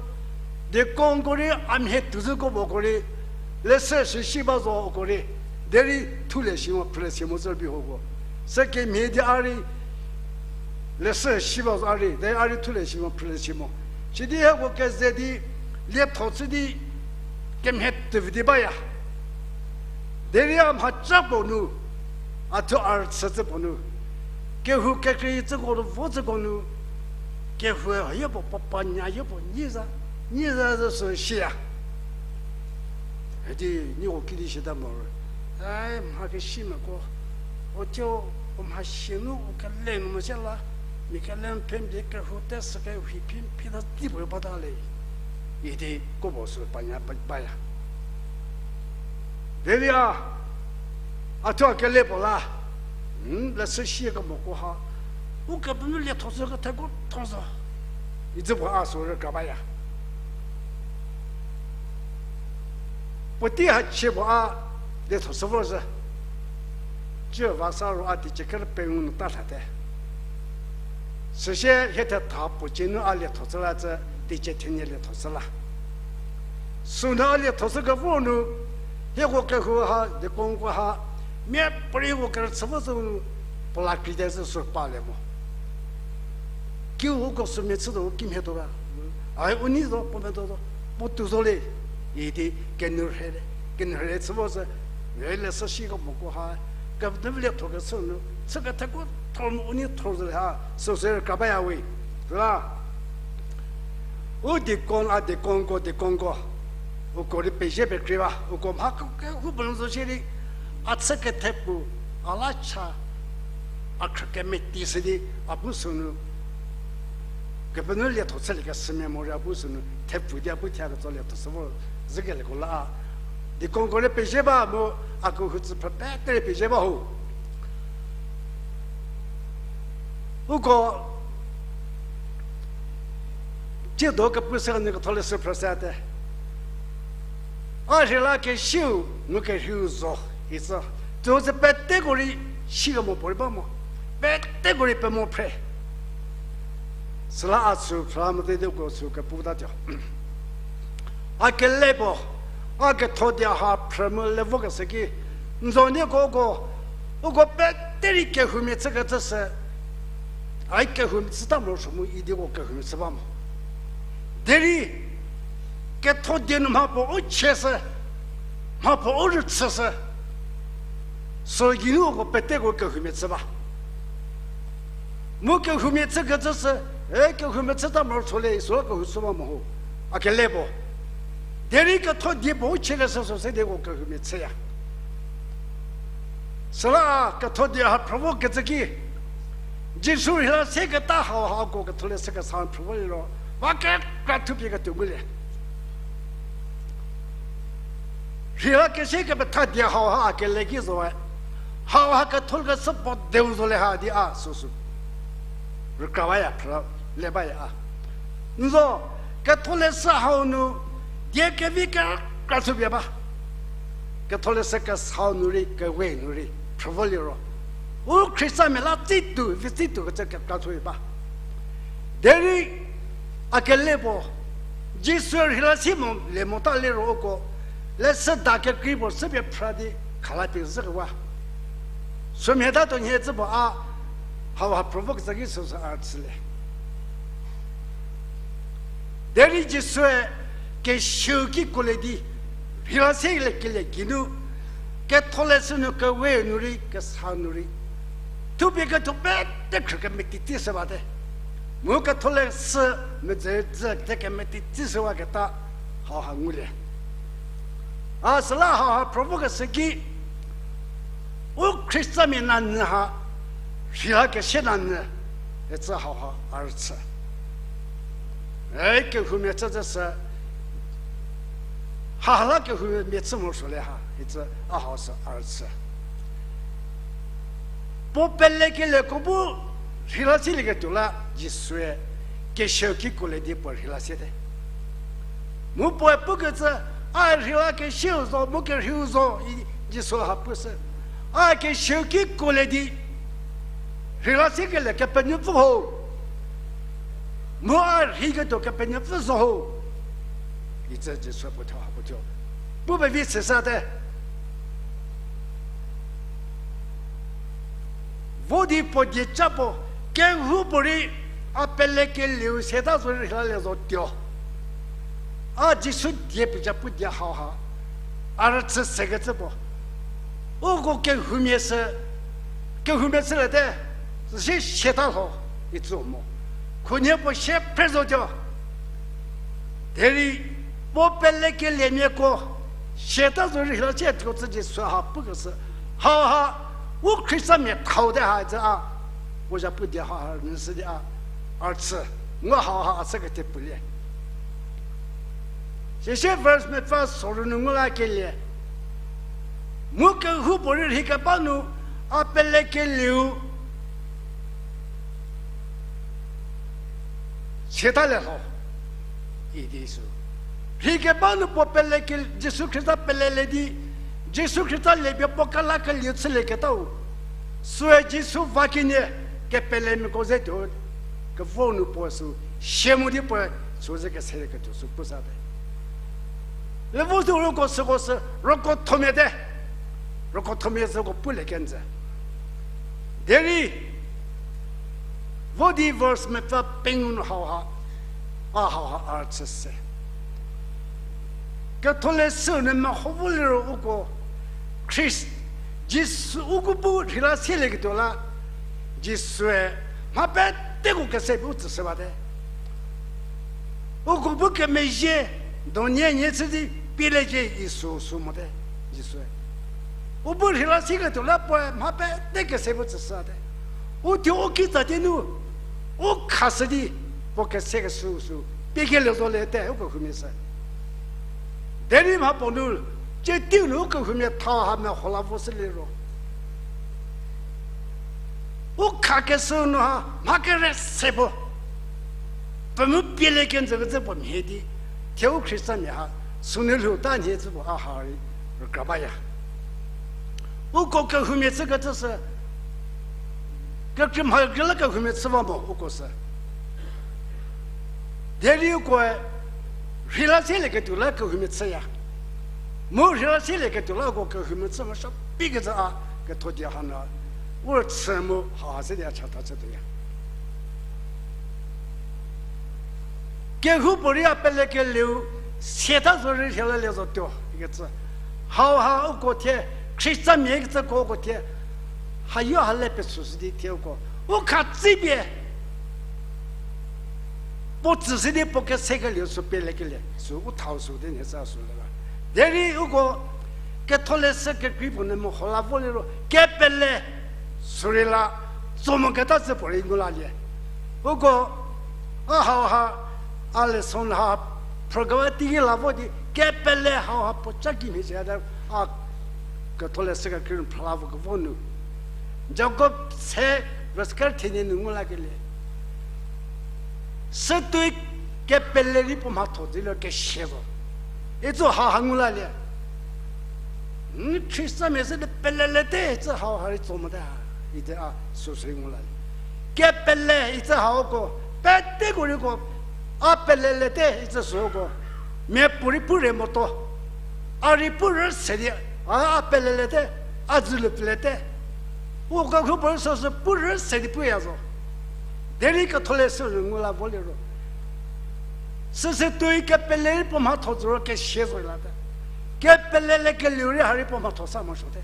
deaconko rei a mhie tuozhüko puoko rei, leshü si si ba zo uko rei, derei thulie si mo, phrülie si mo zü rübei hoko. Sükemhie di a rei, leshü si ba zo a rei, derei a rei thulie si mo, phrülie si mo. Sidi hieko keze di, lietho chü di, kemhie tuo vi di baya. Derei a mhaca puo nu, a thuo a rüchü cü puo nu, kehou kekreicüko nu vo cüko nu, kehou hayo puo, papa nya yo puo, nyi za, nyi za zo sü siya. Hadi, nieko kidi sita mo ro. Ai, mha kesimiako, u thuo, u mha sie nu u kele nu mo sie la, mia kele phi mbi kehou te sü kehou phi, phita tei puo bata le. Idi ko puo sü panya ba, baya. Derei a, a thuo a kele puo la, leshü sie kemoko ha, u kepenuo lietho chü ketheko tho zo. Icü puo a sü rükra baya. Puotei hachie puo a lietho chü vor zhü. Cü va sa ro a teicie kerü pengou nu ta lhate. Süsie hie thetha puo cie nu a lietho chü la cü, teicie thenie lietho chü la. Sünu a lietho chü kevor nu, hieko kehou ha, deaconko ha, miapuorei hieko kerüchü vo zhü nu, puo la krite zhü sü pa le mo. Kiu uko sümia chütuo kimhie tuo ga. Ai u nei zo, puo medo zo, puo tuo zo le. Idi kenyü rhie le, kenyü rhie le chü vo zhü, leshü si kemoko ha, kepenuo lietho kechü nu, chü ketheko thor mu u nei thor zo le ha, süsü rükra baya we. Süla, u deacon a deaconko, deaconko, uko rei pezie pekrei ba, uko mha ke, kehoupuo nu zo shierei, a chü kethepfu, a la cha, a khrü kemeti shü di, a bu sünu, kepenuo lietho chüliekeshümia morei a bu sünu, thepfu di a bu thie ketso lietho chü vo zhükelieko la a. Deaconko rei pezie ba mu, a kehou tsüphrü pete rei pezie ba ho. Uko, tsiedo kepu se nu ketholeshü phrü sete. A rhie la kesiu, mu kerheiu zo, icü. Tsü sü peteko rei, si kemo puorei ba mo. Peteko rei pemo phre. Süla a sü phrü mote di uko sü kepu tatuo. A kele puo, a ketho die ha phrü mu le vokeshü ki, n zo nieko uko, uko pete rei kehoumia chükecü sü, ai kehoumia chüta morosuo mu idi uko kehoumia chü ba mo. Derei, ketho die nu mha puo u chie shü, mha puo u rüchü shü, sü geinu uko peteko kehoumia chü ba. Mu kehoumia chükecü sü, e kehoumia chüta morosuo le, sü kehou chü ba mo ho, a kele puo. Derei ketho die puo u chiekeshü sü se di uko kehoumia chüya. Süla ketho die ha phrü vokecü ki, Jisu rhie la seketa hau hako ketholeshü kesa phrü vo liro, va kekra thupie ketuo ngulie. Rhie la kese kepetha die hau ha a kele ki zoe. Hau ha ketholeshü puo deu zo le ha di a süsü rükra baya phrü le baya a. N zo, ketholeshü hau nu, die kevi kekra thupie ba. Ketholeshü kesau nu rei, kewe nu rei, phrü vo liro. U Khristamia la tsituo, vi tsituo kecü kekratho ba. Derei a kele puo, Jisu rheila sie mo le mota liro uko, leshüda kekrei puo süpie phra di khala pie zhükewa. Sümhie ta tuo nhie cü puo a, hauha provoke zaki süsü a rüchülie. Derei Jisue kesiau kiko le di, rheila sie le kelie geinu, ketholeshü nu kewe nu rei, kesa nu rei, thupie ketho pete khrü kemetei tsishü bate. Mu ketholeshü medzü dzü te kemetei tsishüwaketa hauha ngulie. A süla hauha provoke keshü ki, u Khristamia nanyü ha, rheila kesie nanyü, icü hauha a rüchü. E kehoumia chü zü sü, haha la kehoumia chü morosuo le ha, icü a hau sü a rüchü. Puo pelekelieko bu rheila sielieketuo la Jisue kesiau kiko le di puo rheila siete. Mu puoe pukecü, a rheila kesiau zo, mu kerheiu zo, i Jisu ha pushü. A kesiau kiko le di rheila siekelie Kepenuopfü ho. Mu a rheiketuo Kepenuopfü zo ho. Icü Jisue puo thuo ha puo thuo pu pevi seshüte. Vo di puo dieca puo, kehoupuorei a pelekelieu siata zo rei rheila le zotuo. A Jisu die pie ja pu die hauha a rüchü sekecü puo, uko kehoumia sü, kehoumia chüliete, süsie siata lho, icü mo. Khunhie puo sie phre zotuo. Derei puo pelekeliemiako siata zo rei rheila sie tuo cü Jisu ha pukeshü. Hauha u Khristamia thau te ha icü a, puo ja pu die hauha nyü sü di a, a rüchü, mu hauha a sü kete pulie. Sisi verse mepfü sorou nu ngu la kelie. Mu kehoupuorei rhei keba nu a pelekelieu siata le lho, idi sü. Rhei keba nu puo peleke, Jisu Khrista pelelie di, Jisu Khrista lepie puo kelakelieu chülieketau, süe Jisu va kenie kepelemiako ze tuo, kevor nu puo sü sie mo di puoe sü ze keselieketuo sü pu sate. Le vo sü roko süko sü, roko thomia te. Roko thomia süko pulie kenjü. Derei vo di verse mepfü pengou nu hauha, a hauha a rüchü se. Ketholeshü nu meho vo liro uko Khrist, Jisu uko bu rheila sielieketuo la, Jisue mha peteko kese pie u tsüshü bate. Uko bu kemezhie, donie nie chü di pieliecie isü sü mote, Jisue. U bu rheila sieketuo la puoe mha pete kese pie u tsüshüte. U thuo u kitsa tie nu, u khashü di, puo kese kesü sü, pie kelie zo le te, u kehoumia sü. Derei mha puo nu, tsie teiu nu u kehoumia tha ha meho la vo shü liro, u khakeshü nu ha mha kere se puo, pemu pielie kenjükecü puo mhie di, thie u Khristamia ha, sünu lhou ta nhie cü puo a ha rei, rükra baya. Uko kehoumia chükecü sü, kekreimha kekreilamonyü kehoumia chü ba mo uko sü. Derei ukoe rheila sielieketuo la kehoumia chüya. Mu rheila sielieketuo la uko kehoumia chü mosha pikecü a ketho die hanu, u rüchü mu ha se di a chatha chütuoya. Kehoupuorei a pelekelieu siata zo rei rheila le zotuo ikecü. Hauha uko thie, Khristamia ikecüko uko thie, hayo ha le pesüshü di thie uko, u khatsipie puo tsüshü di puo kesekelieu sü pelekelie sü u thau sü di nhie sa sü le ba. Derei uko ketholeshü kekrei puo nu meho la vo liro kepele sürei la tso moketa cü puorei ngu lalie. Uko a hauha, a lesson ha, program teiki la vo di kepele hauha puo ca kimhie shüte, a ketholeshü kekrei nu phrala vo kevo nu. Jakob se verse kerü thenie nu ngu lakelie. Sütuoi kepele rei puo mhatho dzülie kesia zo. Itso hauha ngu lalie. N Khristamia se di pelelete cü hauha rei tso mote ha. Ite a süsü ngu la. Kepele itsü hauko, peteko rei ko, a pelelete itsü süko, miapuorei pu re motuo. A rei pu rü se di, a, a pelelete, a dzülu pelete. U kehoupuorei süsü pu rü se di puya zo. Derei ketholeshü nu ngu la voliro, süsü tuoi kepele rei puo mhatho zo ro kesia zo late. Kepelele kelieu rei ha rei puo mhatho sa morosuote.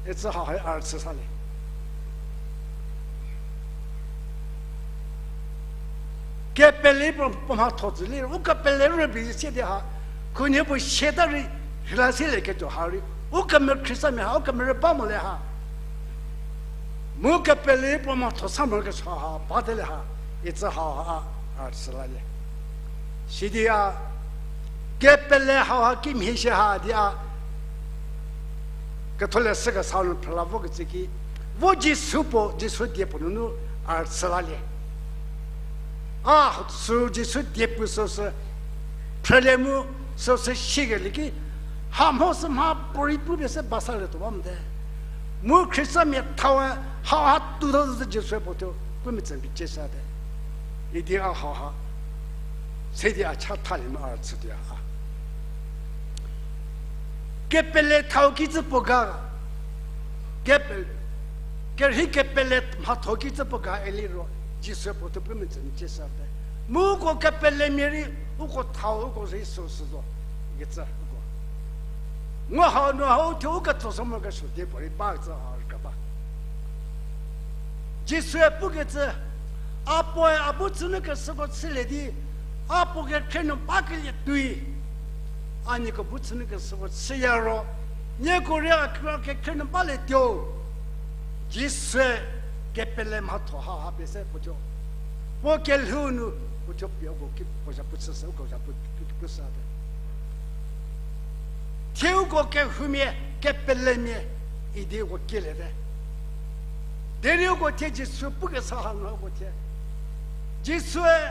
Itsü hau hai a rüchü salie. Kepele puo, puo mhatho tsülie, u kepele rübei sie di ha, khunhie puo siata rei, rhila silieketuo ha rei, u kemekhriesamia ha, u kemerü ba mo le ha. Mu kepele puo mhatho sa morokesuo ha, bate le ha, itsü hau ha, a rüchü lalie. Sidi a, kepele hau ha kimhie shie ha di a, ketholeshü kesa nu phrüla vokecü ki, vo Jisu puo, Jisu die puo nunu a rüchü lalie. A, sü Jisu die puo süsü phrülie mu süsü sikelie ki, ha mho sü mha puorei pupie se ba salietuo ba mote. Mu Khristamia thawe hau ha tuo tho zü Jisue puo thuo pu metsü mbi ciesate. Idi a hau ha se di a cha thalie mu a rüchütuo a. Kepele thau kicü puo ga, kepe-, kerhei kepele mhatho kicü puo ga iliro, Jisue puo thuo pu metsü mbi ciesate. Mu uko kepelemia rei, uko thau uko rei süsü zo, ikecü uko. Mu hau nu hau thuo u ketso sü morokesuo die puorei bakecü a rükra ba. Jisue pukecü, a puoe a bu chünu keshüko chülie di, a puo kekhrie nu bakelie tuoi. A nieko bu chünu keshüko chüya ro, nieko rei a kra kekhrie nu balietuo. Jisue kepele mhatho ha ha pie se puo thuo, puo kelhou nu puo thuo pie uko ki puo zhapu chüshü, uko zhapu ki pushüte. Thie uko kehoumia, kepelemia idi uko kieliete. Derei uko thie Jisu pukesa hanu uko thie, Jisue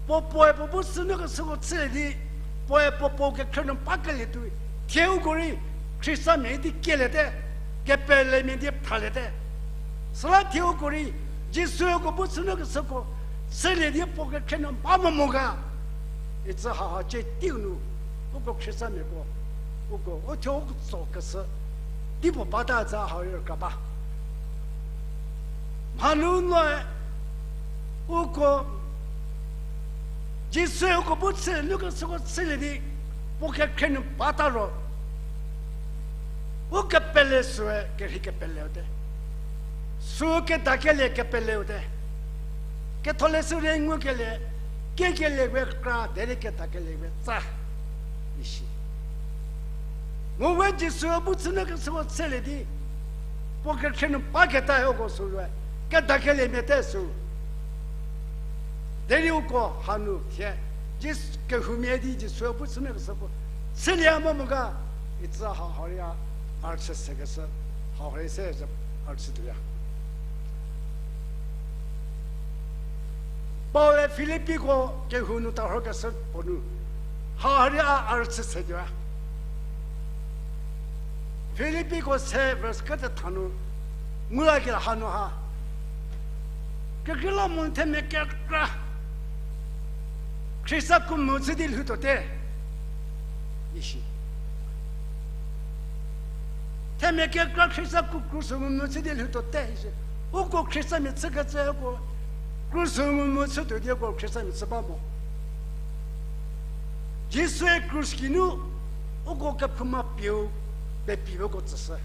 puo puoe puo bu chünu keshüko chülie di, puoe puo puo kekhrie nu bakelie tuoi. Thie uko rei Khristamia idi kieliete, kepelemia di phraliete. Süla thie uko rei Jisue uko bu chünu keshüko chülie di puo kekhrie nu ba mo mo ga. Itsü hau ha cie teiu nu, uko Khristamia puo, uko u thuo u tsokeshü tei puo bata zü hau rei rükra ba. Mhanuü noe, uko Jisue uko bu chülie nu keshüko chülie di puo kekhrie nu bata ro, u kepele süe kerhei kepeleu te. Sü kedakelie kepeleu te. Ketholeshü rei ngukelie, kiekelie we kra derei kedakelie we tsa. Isi. Mu we Jisue bu chünu keshüko chülie di puo kekhrie nu baketa uko sü we, kedakeliemia te sü. Derei uko hanu thie, Jis-, kehoumia di Jisue bu chünu keshüko chülie mo mo ga, itsü hau ha rei a, a rüchü sekeshü, hau ha rei se a rüchü tuoya. Paul-e Filippiko kehou nu tarhokeshü puo nu, hau ha rei a, a rüchü se tuoya. Filippiko se verse kete tha nu, ngu la ki hanu ha, kekreilamonyü themia kekra Khrista kru mu chü di lhoutuote. Isi. Themia kekra Khrista kru, kruso ngu mu chü di lhoutuote isi. Uko Khristamia chükecü uko kruso ngu mu chütuo di uko Khristamia chü ba mo. Jisue krus geinu uko kephouma pieu pepi uko tsüshü.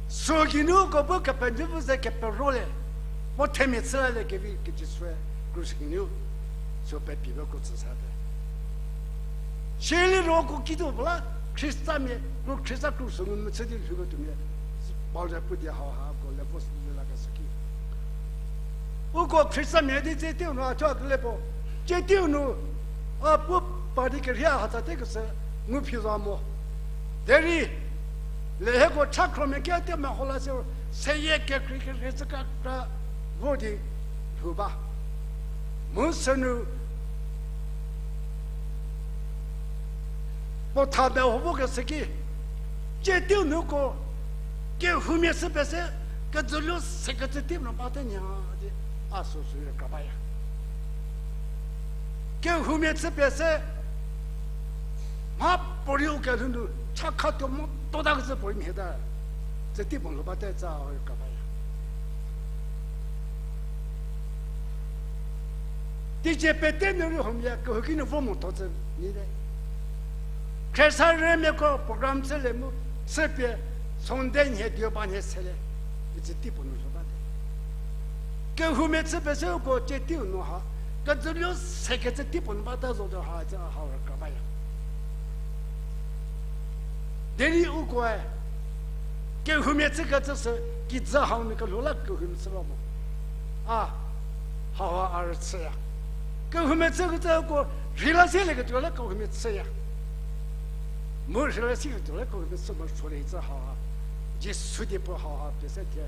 Sü geinu uko bu Kepenuopfü ze keperolie, puo themia chü lalie kevi ke Jisue krus geinu sü pepi uko tsüshüte. Sirei liro uko kituo puo la Khristamia, kru Khrista kruso ngu mu chü di lhouketuomia, Paul-e pu di hau ha uko le vo sü lakeshü ki, uko Khristamia di tsie teiu nu a thuo a kele puo, tsie teiu nu a pu pa di kerhei a hatsa tekeshü ngu phi zo mo. Derei le hieko cha khromia ki a te meho la siro, seyie kekrei kekrei chü kekra vo di lhou ba. Mu sünu puo tha meho vokeshü ki, tsie teiu nu uko Kehoumia chü pie se, kejülu se kecü tei nu bate nya di, a süsü rei kra baya. Kehoumia chü pie se, mha puorei u kelhou nu, cha khatuo mo tota kecü puorei mhie ta, cü tei puo nu bate tsa a rei kra baya. Teicie pete nu rei huomia kehouki nu vo mo tho cü nyite. Khriesarümiako program chülie mu, chüpie Sunday nhie, Deobar nhie selie, icü tei puo nu lhou bate. Kehoumia chü pie se uko cü teiu nu ha, kejülu se kecü tei puo nu bate zo tuo ha, cü a hau rei kra baya. Derei ukoe, kehoumia chü kecü sü, kijü hau nu kelhou la kehoumia chü ba mo. A, hauha a rüchüya. Kehoumia chü kecü uko, rheila silieketuo la kehoumia chüya. Mu rheila silieketuo la kehoumia chü morosuolie cü hauha. Jisu die puo hauha pie se thie.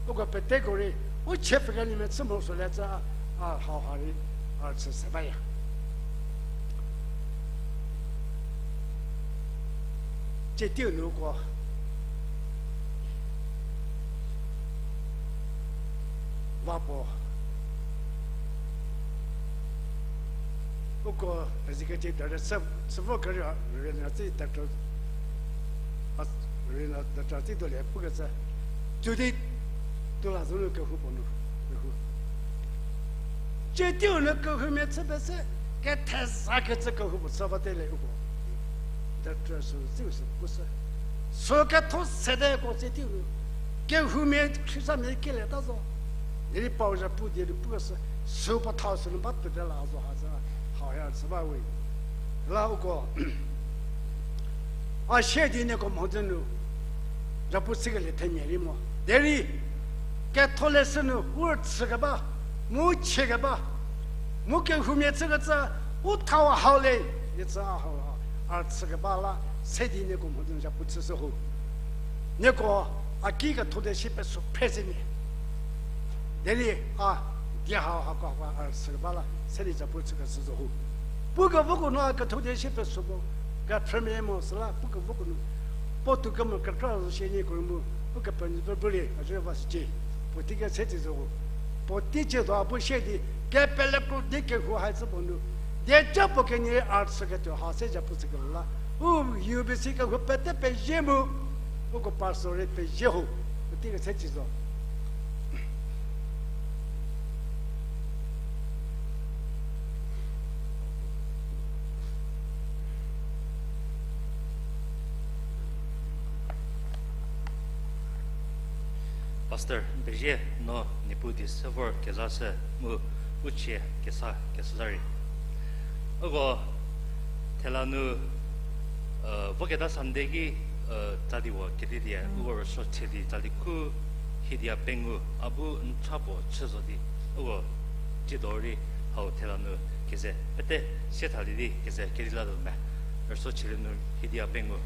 Uko peteko rei, u chie pfhükelie mia chü morosuolie cü a, a hauha rei, a rüchü se baya. Cü teiu nu uko va puo. Uko executive director chü, chü vo kere rüna tsi doctor, a, rüna doctor tsi dolie pukecü. Tuo di, tuo la zo nu kehou puo nu, kehou. Cü teiu nu kehoumia chü pie se, ketheza kecü kehou puo chü batelie uko. Doctor sü tsiu sü pushü. Sü ketho sede uko cü teiu nu. Kehoumia khriesarümia kelieta zo. Derei pau zhapu die nu pushü. Sü puo thau sü nu ba tuote la zo ha zü. Hauha chü ba we. La uko. A sie di nieko mhodzü nu, zhapu chükelie themia rei mo. Derei, ketholeshü nu u rüchükeba, mu chiekeba, mu kehoumia chükecü, u thau hau le, icü a hau, a rüchükeba la, se di nieko mhodzü nu zhapu chüshü ho. Nieko a ki ketho di sie pesü phre zhünie. Derei a die hau hako hako a rüchükeba la se di zhapu chükeshü zo ho. Pukevoko nu a ketho di sie pesü mo, kephrümia mo süla pukevoko nu. Puotou kemo kekra zo shie nieko rei mu, Ukepenuopfü bu lie a zhü va sicie. Puotei kese tsi zo ho. Puotei ciedo a bu sie di, kepele kro di kehou hai chü puo nu. Dieca puo kenie a rüchüketuo ha se zhapu chükelo la. U U B C kehou pete pezie mu. Uko pastor rei pezie ho. Puotei kese tsi zo. Pastor, pezie no Niepuu di se vor kezashü mu u chie kesa keshüzha rei. Uko thela nu, voketa Sunday ki, tsali wo kedi die, uko rüsuo chie di tsali khu hiedia pengou a bu n cha puo chü zo di, uko tsiedo rei hau thela nu keze pete sie thalie di keze kedi latuo me. Rüsuo chie nu hiedia pengou.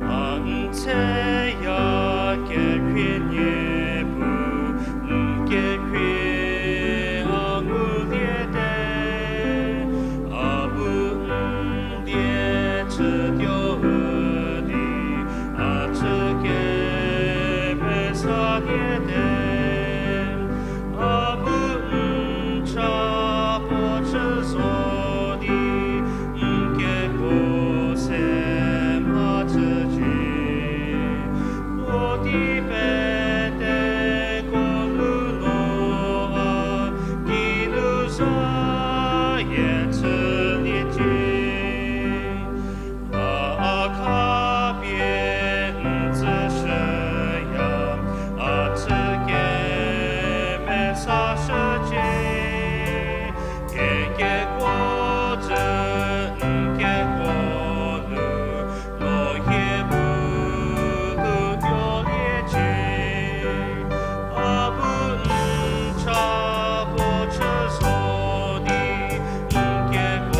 A n theya kekhrie Niepuu, n kekhrie a nguliete, a bu n die chütuo di, a chü kemesaliete, a bu n cha puo chü zo di, n kekuo se mhachücie. Puo di peteko nu no a kinu zayie chüliecie. A, a khapie n tsüshüya, a chü kemesashücie. Kekekuo cü n kekuo nu, no hie bu lutuoliecie. A bu n cha puo chü zo di, n kekuo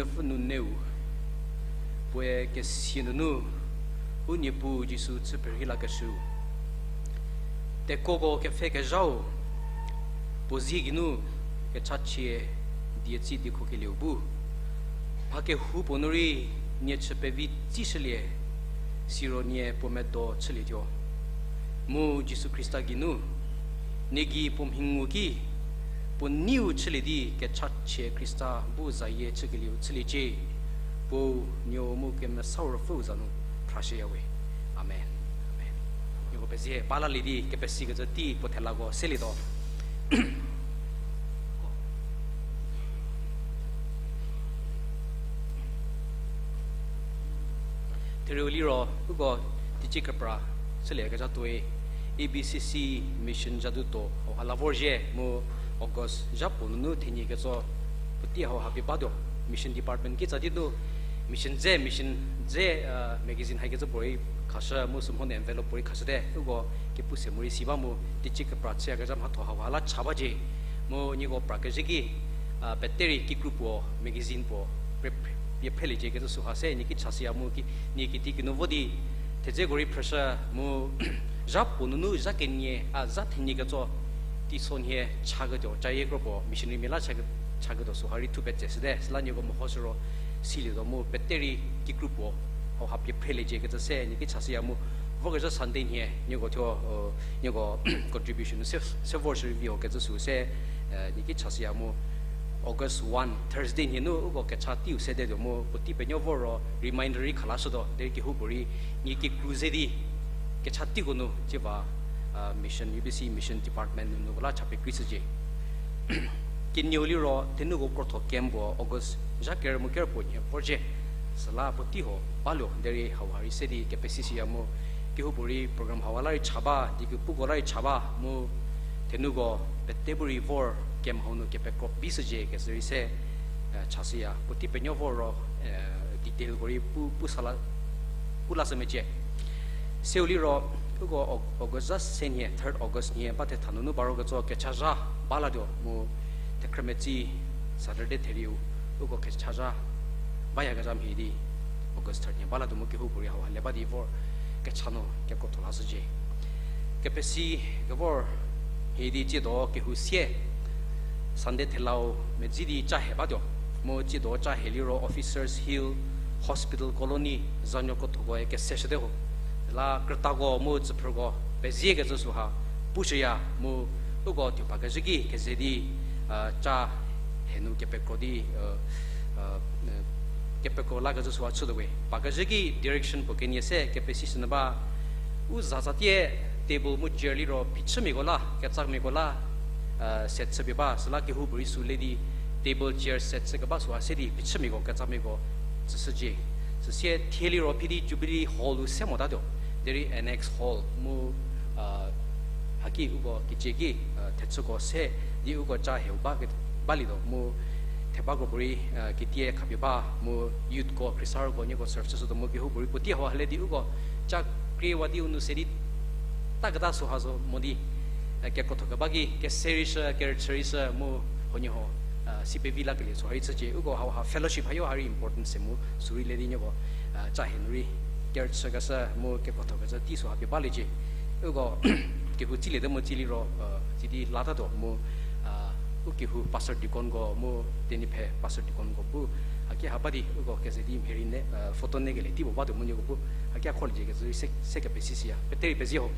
Pfü nuneu, puoe kesia nunu, u Niepuu Jisu chü pherhei lakeshüu. Tekoko kepfhe kezhau, puo zie geinu kechachie die tsi diekho kelieu bu, mha kehoupuo nu rei nie chü pevi tsishülie, siro nie puo medo chülietuo. Mu Jisu Khrista geinu, nie gei puo mhingu ki, puo neiu chülie di kechachie Khrista bu zayie chükelieu chüliecie, puo nuo mu Kemesa Ruopfüu za nu phrashüyawe. Amen. Amen. Nieko pezie, ba lalie di kepesikecü tei puo thelako selietuo. Therieu liro, uko teicie kepra chüliekezha tuoi, A B C C mission zha du tuo hauha la vorzhie mu August zha puo nunu thenie ketso puotei hauha pie batuo, mission department kitsa di nu mission dze, mission dze, magazine haikecü puorei khashü mu sümhonu envelope puorei khashüte, uko kepu se morei si ba mu teicie kepra chüyakezha mhatho hauha la cha bacie. Mu nieko prakezhü ki, petei rei kikru puo, magazine puo, pie phreliecie kecü süha se nie ki chashüya mu ki, nie kiti kinu vo di, thedzeko rei phrüshü mu, zha puo nunu zha kenie, a zha thenie ketso, teisonhie chaketuo, cayie kro puo, missionarymia la chake-, chaketuo süha rei thu petseshüte, süla nieko mehoshü ro, silietuo mu petei rei kikru puo, hauha pie phreliecie kecü se nie ki chashüya mu, vokezhü Sunday nhie nieko thuo, nieko contribution se, se vorshü rei vi-o kecü sü se, nie ki chashüya mu, August one, Thursday nhie nu uko kecha teiu sedetuo mu puotei penuo vor ro reminder rei khalashütuo, derei kehoupuorei nie kikru ze di kecha teiko nu tsiva, mission, A B C mission department nuko la cha pekreishücie. Kenieu liro thenuko krotho camp puo August zha ker mu ker puo nhie vorzhie. Süla puotei ho baluo derei hauha rei se di kepesishüya mu kehoupuorei program hauha la rei cha ba, di kepuko la rei cha ba mu thenuko pete bu rei vor camp hau nu kepekro pishücie kecü rei se, chashüya. Puotei penuo vor ro, detailko rei pu, pu sala, pu lashü mecie. Seu liro, uko Au-, August zha se nhie, third August nhie, ba thetha nunu ba ro ketso kechazha ba latuo mu thekhrümetsi Saturday therieu, uko kechazha bayakezha mhie di August third nhie ba latuo mu kehoupuorei hauha le ba di vor kecha nu kekrotho lashücie. Kepesi kevor mhie di tsiedo kehou sie Sunday thelau medzi di ca he batuo. Mu tsiedo ca he liro Officers Hill Hospital Colony zanuo krothokoe keseshüte ho. La krütako mu tsüphrüko peziekecü süha pushüya mu uko tuo pakezhü ki keze di, ca he nu kepekro di, kepekro lakecü süha chütuo we. Pakezhü ki direction puo kenie se kepesishünyü ba. U zatsatie table mu chair liro phichümiako la, ketsamiako la, set chüpie ba, süla kehoupuorei sü le di table chair set chükeba süha se di phichümiako, ketsamiako tsüshücie. Süsie thie liro phi di Jubilee Hall-u se motatuo. Derei annex hall mu, haki uko kicie ki, thechüko se di uko ca heu ba ke, balietuo mu theba kropuorei, kitie khapie ba mu youthko, khriesarüko nieko serve chüshütuo mu kehoupuorei puotei hauha le di uko ca kriewa di u nou se di taketa süha zo mo di, kekrotho keba ki kese rei shü, kerüchü rei shü mu huoniehuo, si pevi lakelie süha rei chücie. Uko hauha fellowship hayo ha rei important se mu sü rei le di nieko, ca he nu rei kerüchükeshü mu kekrothokecü tei süha pie baliecie. Uko kehou tsiliete mu tsi liro, sidi latatuo mu, u kehou pastor deaconko mu Tenyiphe pastor deaconko bu haki ha ba di uko keze di mhie rei ne, photo nekelie tei puo batuo mu nieko bu haki a kholiecie kecü rei se, se kepesishüya. Pete rei pezie ho.